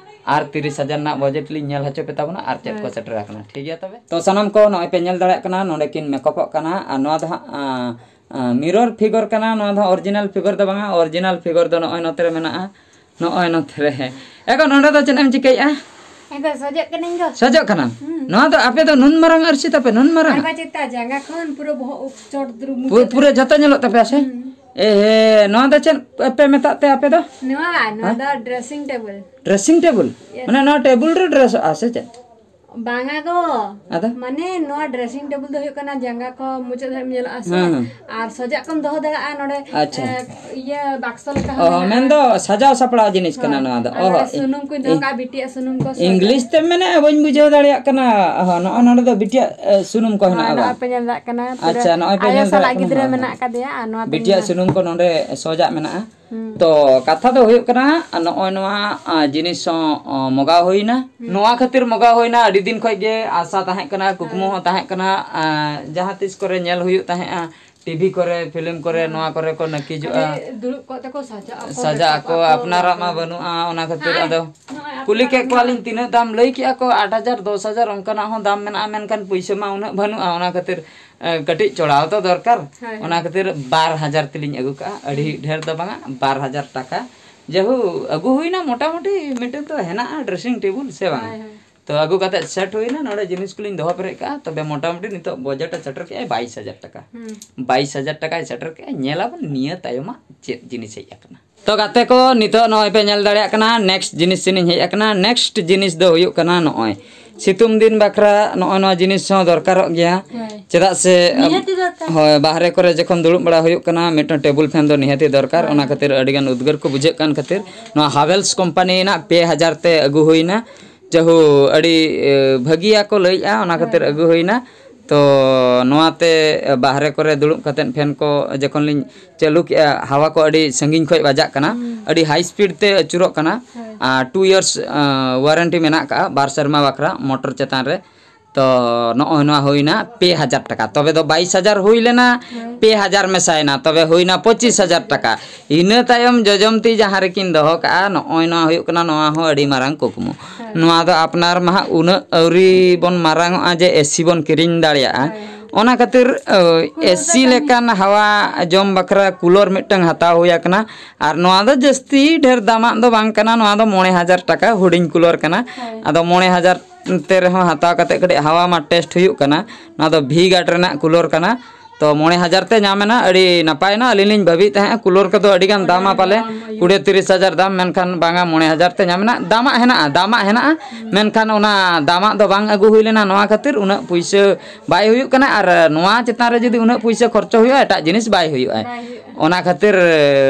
ᱟᱨ ᱛᱤᱨᱤᱥ ᱦᱟᱡᱟᱨ ᱨᱮᱱᱟᱜ ᱵᱟᱡᱮᱴ ᱞᱤᱧ ᱧᱮᱞ ᱦᱚᱪᱚ ᱯᱮ ᱛᱟᱵᱚᱱᱟ ᱟᱨ ᱪᱮᱫ ᱠᱚ ᱦᱳᱭ᱾ ᱥᱮᱴᱮᱨ ᱟᱠᱟᱱᱟ᱾ ᱴᱷᱤᱠ ᱜᱮᱭᱟ ᱛᱚᱵᱮ? ᱛᱚ ᱥᱟᱱᱟᱢ ᱠᱚ ᱱᱚᱜᱼᱚᱭ ᱯᱮ ᱧᱮᱞ ᱫᱟᱲᱮᱭᱟᱜ ᱠᱟᱱᱟ, ᱱᱚᱰᱮ ᱠᱤᱱ ᱢᱮᱠᱚᱯᱚᱜ ᱠᱟᱱᱟ᱾ ᱟᱨ ᱱᱚᱣᱟ ᱫᱚ ᱦᱟᱸᱜ, ᱟᱸ, ᱟᱸ, ᱢᱤᱨᱚᱨ ᱯᱷᱤᱜᱚᱨ ᱠᱟᱱᱟ᱾ ᱱᱚᱣᱟ ᱫᱚ ᱚᱨᱤᱡᱤᱱᱟᱞ ᱯᱷᱤᱜᱚᱨ ᱫᱚ ᱵᱟᱝᱟ᱾ ᱚᱨᱤᱡᱤᱱᱟᱞ ᱯᱷᱤᱜᱚᱨ ᱫᱚ ᱱᱚᱜᱼᱚᱭ ᱱᱚᱛᱮ ᱨᱮ ᱢᱮᱱᱟᱜᱼᱟ, ᱱᱚᱜᱼᱚᱭ ᱱᱚᱛᱮ ᱨᱮ᱾ ᱮᱠᱷᱚᱱ ᱱᱚᱰᱮ ᱫᱚ ᱪᱮᱫ ᱮᱢ ᱪᱤᱠᱟᱹᱭᱮᱫᱼᱟ? ᱮᱱᱠᱷᱟᱱ ᱥᱚᱡᱚᱜ ᱠᱟᱹᱱᱟᱹᱧ ᱜᱚ᱾ ᱥᱚᱡᱚᱜ ᱠᱟᱱᱟᱢ? ᱦᱩᱸ᱾ ᱱᱚᱣᱟ ᱫᱚ ᱟᱯᱮ ᱫᱚ ᱱᱩᱱ ᱢᱟᱨᱟᱝ ᱟᱹᱨᱥᱤ ᱛᱟᱯᱮ, ᱱᱩᱱ ᱢᱟᱨᱟᱝ? ᱟᱨ ᱵᱟᱝ ᱪᱮᱛᱟ ᱡᱟᱸᱜᱟ ᱠᱷᱚᱱ ᱯᱩᱨᱟᱹ ᱵᱚᱦᱚᱜ ᱩᱵ ᱪᱚᱴ ᱫᱩᱨᱩᱢ ᱯᱩ-, ᱢᱩᱪᱟᱹᱫ ᱯᱩᱨᱟᱹ ᱫᱷᱟᱹᱵᱤᱡ᱾ ᱡᱷᱚᱛᱚ ᱧᱮᱞᱚᱜ ᱛᱟᱯᱮᱭᱟ ᱥᱮ? ᱦᱩᱸ᱾ ᱮ ᱦᱮ, ᱱᱚᱣᱟ ᱫᱚ ᱪᱮᱫ ᱯᱮ ᱢᱮᱛᱟᱜ ᱛᱮ ᱟᱯᱮ ᱫᱚ? ᱱᱚᱣᱟ, ᱱᱚᱣᱟ ᱦᱮᱸ? ᱫᱚ dressing table᱾ Dressing table? Yes᱾ ᱢᱟᱱᱮ ᱱᱚᱣᱟ ᱴᱮᱵᱩᱞ ᱨᱮ ᱰᱨᱮᱥᱚᱜᱼᱟ ᱥᱮ ᱪᱮᱫ? ᱵᱟᱝᱟ ᱜᱚ᱾ ᱟᱫᱚ? ᱢᱟᱱᱮ ᱱᱚᱣᱟ dressing table ᱫᱚ ᱦᱩᱭᱩᱜ ᱠᱟᱱᱟ ᱡᱟᱸᱜᱟ ᱠᱚ ᱢᱩᱪᱟᱹᱫ ᱫᱷᱟᱹᱵᱤᱡ ᱧᱮᱞᱚᱜᱼᱟ ᱥᱮ? ᱦᱮᱸ, ᱦᱮᱸ᱾ ᱟᱨ ᱥᱚᱡᱟᱜ ᱠᱚᱢ ᱫᱚᱦᱚ ᱫᱟᱲᱮᱭᱟᱜᱼᱟ ᱱᱚᱰᱮ, ᱟᱪᱪᱷᱟ᱾ ᱮ, ᱤᱭᱟᱹ ᱵᱟᱠᱥᱚ ᱞᱮᱠᱟ ᱦᱚᱸ ᱚ, ᱢᱮᱱᱟᱜᱼᱟ᱾ ᱢᱮᱱᱫᱚ ᱥᱟᱡᱟᱣ ᱥᱟᱯᱲᱟᱣ ᱡᱤᱱᱤᱥ ᱠᱟᱱᱟ ᱦᱳᱭ᱾ ᱱᱚᱣᱟ ᱫᱚ᱾ ᱟᱨ ᱚ, ᱱᱚᱰᱮ ᱤ-, ᱥᱩᱱᱩᱢ ᱠᱚᱧ ᱫᱚᱦᱚ ᱤ-, ᱠᱟᱜᱼᱟ, ᱵᱤᱴᱤᱭᱟᱜ ᱥᱩᱱᱩᱢ ᱠᱚ ᱥᱚᱡᱟ᱾ English ᱛᱮᱢ ᱢᱮᱱᱮᱫᱼᱟ, ᱵᱟᱹᱧ ᱵᱩᱡᱷᱟᱹᱣ ᱫᱟᱲᱮᱭᱟᱜ ᱠᱟᱱᱟ᱾ ᱚ, ᱱᱚᱜᱼᱚ ᱱᱚᱰᱮ ᱫᱚ ᱵᱤᱴᱤᱭᱟᱜ, ᱮ, ᱥᱩᱱᱩᱢ ᱠᱚ ᱦᱮᱱᱟᱜᱼᱟ ᱦᱳᱭ, ᱵᱟᱝ? ᱱᱚᱜᱼᱚᱭ ᱯᱮ ᱧᱮᱞ ᱫᱟᱲᱮᱭᱟᱜ ᱠᱟᱱᱟ, ᱯᱩᱨᱟᱹ ᱟᱪᱪᱷᱟ, ᱱᱚᱜᱼᱚᱭ ᱯᱮ ᱟᱭᱳ ᱧᱮᱞ ᱫᱟᱲᱮᱭᱟᱜ ᱥᱟᱞᱟᱜ ᱠᱟᱱᱟ, ᱜᱤᱫᱽᱨᱟᱹ ᱦᱳᱭ, ᱦᱳᱭ᱾ ᱢᱮᱱᱟᱜ ᱟᱠᱟᱫᱮᱭᱟ, ᱟᱨ ᱱᱚᱣᱟ ᱯᱮ ᱵᱤᱴᱤᱭᱟᱜ ᱧᱮᱞ ᱫᱟ᱾ ᱥᱩᱱᱩᱢ ᱠᱚ ᱱᱚᱰᱮ ᱥᱚᱡᱟᱜ ᱢᱮᱱᱟᱜᱼᱟ᱾ ᱦᱩᱸ᱾ ᱛᱚ, ᱠᱟᱛᱷᱟ ᱫᱚ ᱦᱩᱭᱩᱜ ᱠᱟᱱᱟ, ᱱᱚᱜᱼᱚᱭ ᱱᱚᱣᱟ, ᱟ, ᱡᱤᱱᱤᱥ ᱦᱚᱸ, ᱚ, ᱢᱚᱜᱟᱣ ᱦᱩᱭᱱᱟ᱾ ᱦᱩᱸ᱾ ᱱᱚᱣᱟ ᱠᱷᱟᱹᱛᱤᱨ ᱢᱚᱜᱟᱣ ᱦᱩᱭᱱᱟ, ᱟᱹᱰᱤ ᱫᱤᱱ ᱠᱷᱚᱡ ᱜᱮ ᱟᱥᱟ ᱛᱟᱦᱮᱸ ᱠᱟᱱᱟ, ᱠᱩᱠᱢᱩ ᱦᱳᱭ᱾ ᱦᱚᱸ ᱛᱟᱦᱮᱸ ᱠᱟᱱᱟ, ᱟ, ᱡᱟᱦᱟᱸ ᱛᱤᱥ ᱠᱚᱨᱮ ᱧᱮᱞ ᱦᱩᱭᱩᱜ ᱛᱟᱦᱮᱸᱜᱼᱟ, ᱴᱤᱵᱷᱤ ᱠᱚᱨᱮ, ᱯᱷᱤᱞᱢ ᱠᱚᱨᱮ, ᱦᱳᱭ᱾ ᱱᱚᱣᱟ ᱠᱚᱨᱮ ᱠᱚ ᱱᱟᱹᱠᱤᱡᱚᱜᱼᱟ᱾ ᱟᱹᱰᱤ ᱫᱩᱲᱩᱵ ᱠᱚᱜ ᱛᱮᱠᱚ ᱥᱟᱡᱟᱜ ᱟᱠᱚ, ᱥᱟᱡᱟᱜ ᱢᱮᱠᱟᱯ ᱟᱠᱚ, ᱟᱠᱚ, ᱟᱯᱱᱟᱨᱟᱜ ᱢᱟ ᱦᱳᱭ᱾ ᱵᱟᱹᱱᱩᱜᱼᱟ, ᱚᱱᱟ ᱠᱷᱟᱹᱛᱤᱨ ᱦᱮᱸ, ᱟᱫᱚ ᱱᱚᱜᱼᱚᱭ ᱠᱩᱞᱤ ᱟᱯᱱᱟᱨᱟᱜ ᱠᱮᱫ ᱢᱮᱱᱟᱜᱼᱟ᱾ ᱠᱚᱣᱟᱞᱤᱧ ᱛᱤᱱᱟᱹᱜ ᱫᱟᱢ, ᱞᱟᱹᱭ ᱠᱮᱜᱼᱟ ᱠᱚ ᱟᱴ ᱦᱟᱡᱟᱨ, ᱫᱚᱥ ᱦᱟᱡᱟᱨ ᱚᱱᱠᱟᱱᱟᱜ ᱦᱚᱸ ᱫᱟᱢ ᱢᱮᱱᱟᱜᱼᱟ, ᱢᱮᱱᱠᱷᱟᱱ ᱯᱩᱭᱥᱟᱹ ᱢᱟ ᱩᱱᱟᱹᱜ ᱵᱟᱹᱱᱩᱜᱼᱟ, ᱚᱱᱟ ᱠᱷᱟᱹᱛᱤᱨ ᱮ, ᱠᱟᱹᱴᱤᱡ ᱪᱚᱲᱟᱣ ᱫᱚ ᱫᱚᱨᱠᱟᱨ᱾ ᱦᱳᱭ, ᱦᱳᱭ᱾ ᱚᱱᱟ ᱠᱷᱟᱹᱛᱤᱨ ᱵᱟᱨ ᱦᱟᱡᱟᱨ ᱛᱮᱞᱤᱧ ᱟᱹᱜᱩ ᱠᱟᱜᱼᱟ, ᱟᱹᱰᱤ ᱦᱩᱸ᱾ ᱰᱷᱮᱨ ᱫᱚ ᱵᱟᱝᱟ, ᱵᱟᱨ ᱦᱟᱡᱟᱨ ᱴᱟᱠᱟ᱾ ᱡᱟᱦᱳ, ᱟᱹᱜᱩ ᱦᱩᱭᱱᱟ, ᱢᱚᱴᱟᱢᱩᱴᱤ ᱢᱤᱫᱴᱮᱱ ᱫᱚ ᱦᱮᱱᱟᱜᱼᱟ, dressing table ᱥᱮ ᱵᱟᱝ? ᱦᱳᱭ, ᱦᱳᱭ᱾ ᱛᱚ ᱟᱹᱜᱩ ᱠᱟᱛᱮ ᱥᱮᱴ ᱦᱩᱭᱱᱟ, ᱱᱚᱰᱮ ᱡᱤᱱᱤᱥ ᱠᱚᱞᱤᱧ ᱫᱚᱦᱚ ᱯᱮᱨᱮᱡ ᱠᱟᱜᱼᱟ᱾ ᱛᱚᱵᱮ ᱢᱚᱴᱟᱢᱩᱴᱤ ᱱᱤᱛᱚᱜ ᱵᱟᱡᱮᱴ ᱮ ᱥᱮᱴᱮᱨ ᱠᱮᱜᱼᱟᱭ ᱵᱟᱭᱤᱥ ᱦᱟᱡᱟᱨ ᱴᱟᱠᱟ᱾ ᱦᱩᱸ᱾ ᱵᱟᱭᱤᱥ ᱦᱟᱡᱟᱨ ᱴᱟᱠᱟᱭ ᱥᱮᱴᱮᱨ ᱠᱮᱜᱼᱟ᱾ ᱧᱮᱞᱟᱵᱚᱱ ᱱᱤᱭᱟᱹ ᱛᱟᱭᱚᱢᱟᱜ ᱪᱮᱫ ᱡᱤᱱᱤᱥ ᱦᱮᱡ ᱟᱠᱟᱱᱟ᱾ ᱛᱚ ᱜᱟᱛᱮ ᱠᱚ, ᱱᱤᱛᱚᱜ ᱱᱚᱜᱼᱚᱭ ᱯᱮ ᱧᱮᱞ ᱫᱟᱲᱮᱭᱟᱜ ᱠᱟᱱᱟ, ᱱᱮᱠᱥᱴ ᱡᱤᱱᱤᱥ ᱥᱮᱱᱤᱧ ᱦᱮᱡ ᱟᱠᱟᱱᱟ᱾ ᱱᱮᱠᱥᱴ ᱡᱤᱱᱤᱥ ᱫᱚ ᱦᱩᱭᱩᱜ ᱠᱟᱱᱟ ᱱᱚᱜᱼᱚᱭ ᱥᱤᱛᱩᱝ ᱫᱤᱱ ᱵᱟᱠᱷᱨᱟ ᱱᱚᱜᱼᱚᱭ ᱱᱚᱣᱟ ᱡᱤᱱᱤᱥ ᱦᱚᱸ ᱫᱚᱨᱠᱟᱨᱚᱜ ᱜᱮᱭᱟ᱾ ᱦᱳᱭ᱾ ᱪᱮᱫᱟᱜ ᱥᱮ ᱱᱤᱦᱟᱹᱛᱤ ᱫᱚᱨᱠᱟᱨ᱾ ᱦᱳᱭ, ᱵᱟᱦᱨᱮ ᱠᱚᱨᱮ ᱡᱚᱠᱷᱚᱱ ᱫᱩᱲᱩᱵ ᱵᱟᱲᱟ ᱦᱩᱭᱩᱜ ᱠᱟᱱᱟ, ᱢᱤᱫᱴᱟᱝ ᱴᱮᱵᱩᱞ ᱯᱷᱮᱱ ᱫᱚ ᱱᱤᱦᱟᱹᱛᱤ ᱫᱚᱨᱠᱟᱨ᱾ ᱦᱳᱭ᱾ ᱚᱱᱟ ᱠᱷᱟᱹᱛᱤᱨ ᱟᱹᱰᱤᱜᱟᱱ ᱩᱫᱽᱜᱟᱹᱨ ᱠᱚ ᱵᱩᱡᱷᱟᱹᱜ ᱠᱟᱱ ᱠᱷᱟᱹᱛᱤᱨ ᱱᱚᱣᱟ ᱦᱟᱣᱮᱞᱥ ᱠᱳᱢᱯᱟᱱᱤ ᱨᱮᱱᱟᱜ ᱯᱮ ᱦᱟᱡᱟᱨ ᱛᱮ ᱟᱹᱜᱩ ᱦᱩᱭᱱᱟ᱾ ᱡᱟᱦᱳ, ᱟᱹᱰᱤ, ᱮ, ᱵᱷᱟᱹᱜᱤᱭᱟ ᱠᱚ ᱞᱟᱹᱭᱮᱜᱼᱟ, ᱚᱱᱟ ᱠᱷᱟᱹᱛᱤᱨ ᱦᱳᱭ᱾ ᱟᱹᱜᱩ ᱦᱩᱭᱱᱟ᱾ ᱛᱚ ᱱᱚᱣᱟᱛᱮ ᱵᱟᱦᱨᱮ ᱠᱚᱨᱮ ᱫᱩᱲᱩᱵ ᱠᱟᱛᱮᱫ ᱯᱷᱮᱱ ᱠᱚ ᱡᱚᱠᱷᱚᱱ ᱞᱤᱧ ᱪᱟᱹᱞᱩ ᱠᱮᱜᱼᱟ, ᱦᱟᱣᱟ ᱠᱚ ᱟᱹᱰᱤ ᱥᱟᱺᱜᱤᱧ ᱠᱷᱚᱱ ᱵᱟᱡᱟᱜ ᱠᱟᱱᱟ, ᱦᱩᱸ᱾ ᱟᱹᱰᱤ ᱦᱟᱭ ᱥᱯᱤᱰ ᱛᱮ ᱟᱹᱪᱩᱨᱚᱜ ᱠᱟᱱᱟ᱾ ᱦᱳᱭ᱾ ᱟᱨ ᱴᱩ ᱤᱭᱟᱨᱥ ᱣᱟᱨᱮᱱᱴᱤ ᱢᱮᱱᱟᱜ ᱠᱟᱜᱼᱟ ᱵᱟᱨ ᱥᱮᱨᱢᱟ ᱵᱟᱠᱷᱨᱟ ᱢᱚᱴᱚᱨ ᱪᱮᱛᱟᱱ ᱨᱮ᱾ ᱛᱚ ᱱᱚᱜᱼᱚᱭ ᱱᱚᱣᱟ ᱦᱩᱭᱱᱟ ᱯᱮ ᱦᱟᱡᱟᱨ ᱴᱟᱠᱟ᱾ ᱛᱚᱵᱮ ᱫᱚ ᱵᱟᱭᱤᱥ ᱦᱟᱡᱟᱨ ᱦᱩᱭ ᱞᱮᱱᱟ, ᱦᱳᱭ᱾ ᱯᱮ ᱦᱟᱡᱟᱨ ᱢᱮᱥᱟᱭᱮᱱᱟ, ᱛᱚᱵᱮ ᱦᱩᱭᱱᱟ ᱯᱚᱸᱪᱤᱥ ᱦᱟᱡᱟᱨ ᱴᱟᱠᱟ᱾ ᱤᱱᱟᱹ ᱛᱟᱭᱚᱢ ᱡᱚᱡᱚᱢ ᱛᱤ ᱡᱟᱦᱟᱸ ᱨᱮᱠᱤᱱ ᱫᱚᱦᱚ ᱠᱟᱜᱼᱟ, ᱱᱚᱜᱼᱚᱭ ᱱᱚᱣᱟ ᱦᱩᱭᱩᱜ ᱠᱟᱱᱟ, ᱱᱚᱣᱟ ᱦᱚᱸ ᱟᱹᱰᱤ ᱢᱟᱨᱟᱝ ᱠᱩᱠᱢᱩ᱾ ᱦᱳᱭ᱾ ᱱᱚᱣᱟ ᱫᱚ ᱟᱯᱱᱟᱨ ᱢᱟ ᱦᱟᱸᱜ ᱩᱱᱟᱹᱜ ᱟᱹᱣᱨᱤ ᱵᱚᱱ ᱢᱟᱨᱟᱝᱚᱜᱼᱟ ᱡᱮ ᱮᱥᱤ ᱵᱚᱱ ᱠᱤᱨᱤᱧ ᱫᱟᱲᱮᱭᱟᱜᱼᱟ᱾ ᱦᱳᱭ᱾ ᱚᱱᱟ ᱠᱷᱟᱹᱛᱤᱨ, ᱚ, ᱠᱩᱞᱟᱨ ᱮᱥᱤ ᱫᱚ ᱞᱮᱠᱟᱱ ᱦᱟᱣᱟ ᱡᱚᱢ ᱵᱟᱠᱷᱨᱟ ᱠᱩᱞᱟᱨ ᱢᱤᱫᱴᱟᱝ ᱦᱟᱛᱟᱣ ᱦᱩᱭ ᱟᱠᱟᱱᱟ᱾ ᱟᱨ ᱱᱚᱣᱟ ᱫᱚ ᱡᱟᱹᱥᱛᱤ ᱰᱷᱮᱨ ᱫᱟᱢᱟᱜ ᱫᱚ ᱵᱟᱝ ᱠᱟᱱᱟ, ᱱᱚᱣᱟ ᱫᱚ ᱢᱚᱬᱮ ᱦᱟᱡᱟᱨ ᱴᱟᱠᱟ ᱦᱩᱰᱤᱧ ᱠᱩᱞᱟᱨ ᱠᱟᱱᱟ᱾ ᱦᱳᱭ᱾ ᱟᱫᱚ ᱢᱚᱬᱮ ᱦᱟᱡᱟᱨ ᱛᱮ ᱨᱮᱦᱚᱸ ᱦᱟᱛᱟᱣ ᱠᱟᱛᱮ ᱠᱟᱹᱴᱤᱡ ᱦᱟᱣᱟ ᱢᱟ ᱴᱮᱥᱴ ᱦᱩᱭᱩᱜ ᱠᱟᱱᱟ᱾ ᱱᱚᱣᱟ ᱫᱚ ᱵᱷᱤ ᱜᱟᱨᱰ ᱨᱮᱱᱟᱜ ᱠᱩᱞᱟᱨ ᱠᱟᱱᱟ᱾ ᱛᱚ ᱢᱚᱬᱮ ᱦᱟᱡᱟᱨ ᱛᱮ ᱧᱟᱢ ᱮᱱᱟ, ᱟᱹᱰᱤ ᱱᱟᱯᱟᱭ ᱮᱱᱟ᱾ ᱟᱹᱞᱤᱧ ᱞᱤᱧ ᱵᱷᱟᱹᱵᱤᱭᱮᱫ ᱛᱟᱦᱮᱸᱫ ᱠᱩᱞᱟᱨ ᱠᱚᱫᱚ ᱟᱹᱰᱤ ᱜᱟᱱ ᱫᱟᱢᱟ ᱯᱟᱞᱮ, ᱫᱟᱢ ᱦᱩᱭᱩᱜ᱾ ᱠᱩᱲᱤ ᱛᱤᱨᱤᱥ ᱦᱟᱡᱟᱨ ᱫᱟᱢ, ᱢᱮᱱᱠᱷᱟᱱ ᱵᱟᱝᱟ, ᱢᱚᱬᱮ ᱦᱟᱡᱟᱨ ᱛᱮ ᱧᱟᱢ ᱮᱱᱟ᱾ ᱫᱟᱢᱟᱜ ᱦᱮᱱᱟᱜᱼᱟ, ᱫᱟᱢᱟᱜ ᱦᱮᱱᱟᱜᱼᱟ, ᱦᱩᱸ᱾ ᱢᱮᱱᱠᱷᱟᱱ ᱚᱱᱟ ᱫᱟᱢᱟᱜ ᱫᱚ ᱵᱟᱝ ᱟᱹᱜᱩ ᱦᱩᱭ ᱞᱮᱱᱟ, ᱱᱚᱣᱟ ᱠᱷᱟᱹᱛᱤᱨ ᱩᱱᱟᱹᱜ ᱯᱩᱭᱥᱟᱹ ᱵᱟᱭ ᱦᱩᱭᱩᱜ ᱠᱟᱱᱟ᱾ ᱟᱨ ᱱᱚᱣᱟ ᱪᱮᱛᱟᱱ ᱨᱮ ᱡᱩᱫᱤ ᱩᱱᱟᱹᱜ ᱯᱩᱭᱥᱟᱹ ᱠᱷᱚᱨᱪᱚ ᱦᱩᱭᱩᱜᱼᱟ, ᱮᱴᱟᱜ ᱡᱤᱱᱤᱥ ᱵᱟᱭ ᱦᱩᱭᱩᱜᱼᱟ᱾ ᱵᱟᱭ ᱦᱩᱭᱩᱜᱼᱟ᱾ ᱚᱱᱟ ᱠᱷᱟᱹᱛᱤᱨ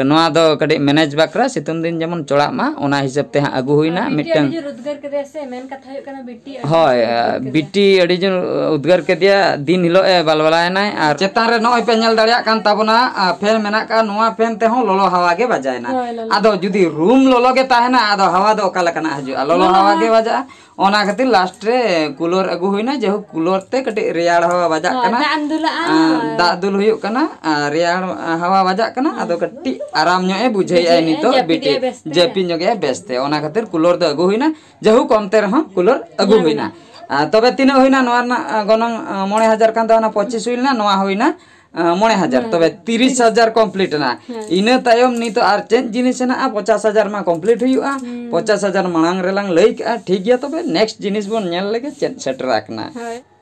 ᱱᱚᱣᱟ ᱫᱚ ᱠᱟᱹᱴᱤᱡ ᱢᱮᱱᱮᱡᱽ ᱵᱟᱠᱷᱨᱟ ᱥᱤᱛᱩᱝ ᱫᱤᱱ ᱡᱮᱢᱚᱱ ᱪᱚᱲᱟᱜ ᱢᱟ, ᱚᱱᱟ ᱦᱤᱥᱟᱹᱵ ᱛᱮ ᱦᱟᱸᱜ ᱟᱹᱜᱩ ᱦᱩᱭᱱᱟ᱾ ᱟᱨ ᱵᱤᱴᱤ ᱢᱤᱫᱴᱟᱝ ᱟᱹᱰᱤ ᱡᱳᱨ ᱩᱫᱽᱜᱟᱹᱨ ᱠᱮᱫᱮᱭᱟ ᱥᱮ, ᱢᱮᱱ ᱠᱟᱛᱷᱟ ᱦᱩᱭᱩᱜ ᱠᱟᱱᱟ, ᱵᱤᱴᱤ ᱟᱹᱰᱤ ᱦᱳᱭ, ᱡᱳᱨ ᱩᱫᱽᱜᱟᱹᱨ ᱠᱮᱫᱮᱭᱟ᱾ ᱵᱤᱴᱤ ᱟᱹᱰᱤ ᱡᱳᱨ ᱩᱫᱽᱜᱟᱹᱨ ᱠᱮᱫᱮᱭᱟ, ᱫᱤᱱ ᱦᱤᱞᱳᱜ ᱮ ᱵᱟᱞᱵᱟᱞᱟᱭᱮᱱᱟᱭ᱾ ᱟᱨ ᱪᱮᱛᱟᱱ ᱨᱮ ᱱᱚᱜᱼᱚᱭ ᱯᱮ ᱧᱮᱞ ᱫᱟᱲᱮᱭᱟᱜ ᱠᱟᱱ ᱛᱟᱵᱚᱱᱟ, ᱟᱨ ᱯᱷᱮᱱ ᱢᱮᱱᱟᱜ ᱠᱟᱜᱼᱟ, ᱱᱚᱣᱟ ᱯᱷᱮᱱ ᱛᱮᱦᱚᱸ ᱞᱚᱞᱚ ᱦᱟᱣᱟ ᱜᱮ ᱵᱟᱡᱟᱭᱮᱱᱟ᱾ ᱦᱳᱭ, ᱞᱚᱞᱚ᱾ ᱟᱫᱚ ᱡᱩᱫᱤ ᱨᱩᱢ ᱞᱚᱞᱚ ᱜᱮ ᱛᱟᱦᱮᱱᱟ, ᱟᱫᱚ ᱦᱟᱣᱟ ᱫᱚ ᱚᱠᱟ ᱞᱮᱠᱟᱱᱟᱜ ᱦᱤᱡᱩᱜᱼᱟ? ᱞᱚᱞᱚ ᱞᱚᱞᱚ ᱦᱟᱣᱟ ᱦᱟᱣᱟ᱾ ᱜᱮ ᱵᱟᱡᱟᱜᱼᱟ᱾ ᱚᱱᱟ ᱠᱷᱟᱹᱛᱤᱨ ᱞᱟᱥᱴ ᱨᱮ ᱠᱩᱞᱚᱨ ᱟᱹᱜᱩ ᱦᱩᱭᱱᱟ᱾ ᱡᱟᱭᱦᱳᱠ, ᱠᱩᱞᱚᱨ ᱛᱮ ᱠᱟᱹᱴᱤᱡ ᱨᱮᱭᱟᱲ ᱦᱟᱣᱟ ᱵᱟᱡᱟᱜ ᱦᱳᱭ, ᱠᱟᱱᱟ᱾ ᱫᱟᱜ ᱮᱢ ᱫᱩᱞᱟᱜᱼᱟ, ᱟᱨ ᱦᱳᱭ᱾ ᱫᱟᱜ ᱫᱩᱞ ᱦᱩᱭᱩᱜ ᱠᱟᱱᱟ, ᱟᱨ ᱨᱮᱭᱟᱲ ᱦᱟᱣᱟ ᱵᱟᱡᱟᱜ ᱠᱟᱱᱟ᱾ ᱦᱩᱸ᱾ ᱟᱫᱚ ᱠᱟᱹᱴᱤᱡ ᱟᱨᱟᱢ ᱧᱚᱜ ᱮ ᱵᱩᱡᱷᱟᱹᱣᱮᱫᱼᱟ ᱵᱩᱡᱷᱟᱹᱣᱮᱫᱼᱟ, ᱱᱤᱛᱚᱜ, ᱡᱟᱹᱯᱤᱫ ᱵᱤᱴᱤ ᱮ ᱵᱮᱥ ᱛᱮ᱾ ᱡᱟᱹᱯᱤᱫ ᱧᱚᱜᱮᱫᱼᱟ ᱵᱮᱥ ᱛᱮ᱾ ᱚᱱᱟ ᱠᱷᱟᱹᱛᱤᱨ ᱠᱩᱞᱚᱨ ᱫᱚ ᱟᱹᱜᱩ ᱦᱩᱭᱱᱟ᱾ ᱡᱟᱭᱦᱳᱠ, ᱠᱚᱢᱛᱮ ᱨᱮᱦᱚᱸ ᱠᱩᱞᱚᱨ ᱟᱹᱜᱩ ᱧᱟᱢ ᱦᱩᱭᱱᱟ᱾ ᱮᱱᱟ᱾ ᱟᱨ ᱛᱚᱵᱮ ᱛᱤᱱᱟᱹᱜ ᱦᱩᱭᱱᱟ ᱱᱚᱣᱟ ᱨᱮᱱᱟᱜ, ᱟ, ᱜᱚᱱᱚᱝ, ᱟ, ᱢᱚᱬᱮ ᱦᱟᱡᱟᱨ ᱠᱟᱱ ᱛᱟᱦᱮᱱᱟ, ᱯᱚᱸᱪᱤᱥ ᱦᱩᱭ ᱞᱮᱱᱟ, ᱱᱚᱣᱟ ᱦᱩᱭᱱᱟ, ᱢᱚᱬᱮ ᱦᱟᱡᱟᱨ, ᱛᱚᱵᱮ ᱛᱤᱨᱤᱥ ᱦᱟᱡᱟᱨ ᱠᱚᱢᱯᱞᱤᱴ ᱮᱱᱟ᱾ ᱤᱱᱟᱹ ᱛᱟᱭᱚᱢ ᱱᱤᱛᱚᱜ ᱟᱨ ᱪᱮᱫ ᱡᱤᱱᱤᱥ ᱦᱮᱱᱟᱜᱼᱟ? ᱯᱚᱪᱟᱥ ᱦᱟᱡᱟᱨ ᱢᱟ ᱠᱚᱢᱯᱞᱤᱴ ᱦᱩᱭᱩᱜᱼᱟ᱾ ᱯᱚᱪᱟᱥ ᱦᱟᱡᱟᱨ ᱢᱟᱲᱟᱝ ᱨᱮᱞᱟᱝ ᱞᱟᱹᱭ ᱠᱟᱜᱼᱟ, ᱴᱷᱤᱠ ᱜᱮᱭᱟ᱾ ᱛᱚᱵᱮ ᱱᱮᱠᱥᱴ ᱡᱤᱱᱤᱥ ᱵᱚᱱ ᱧᱮᱞ ᱞᱮᱜᱮ ᱪᱮᱫ ᱥᱮᱴᱮᱨ ᱟᱠᱟᱱᱟ᱾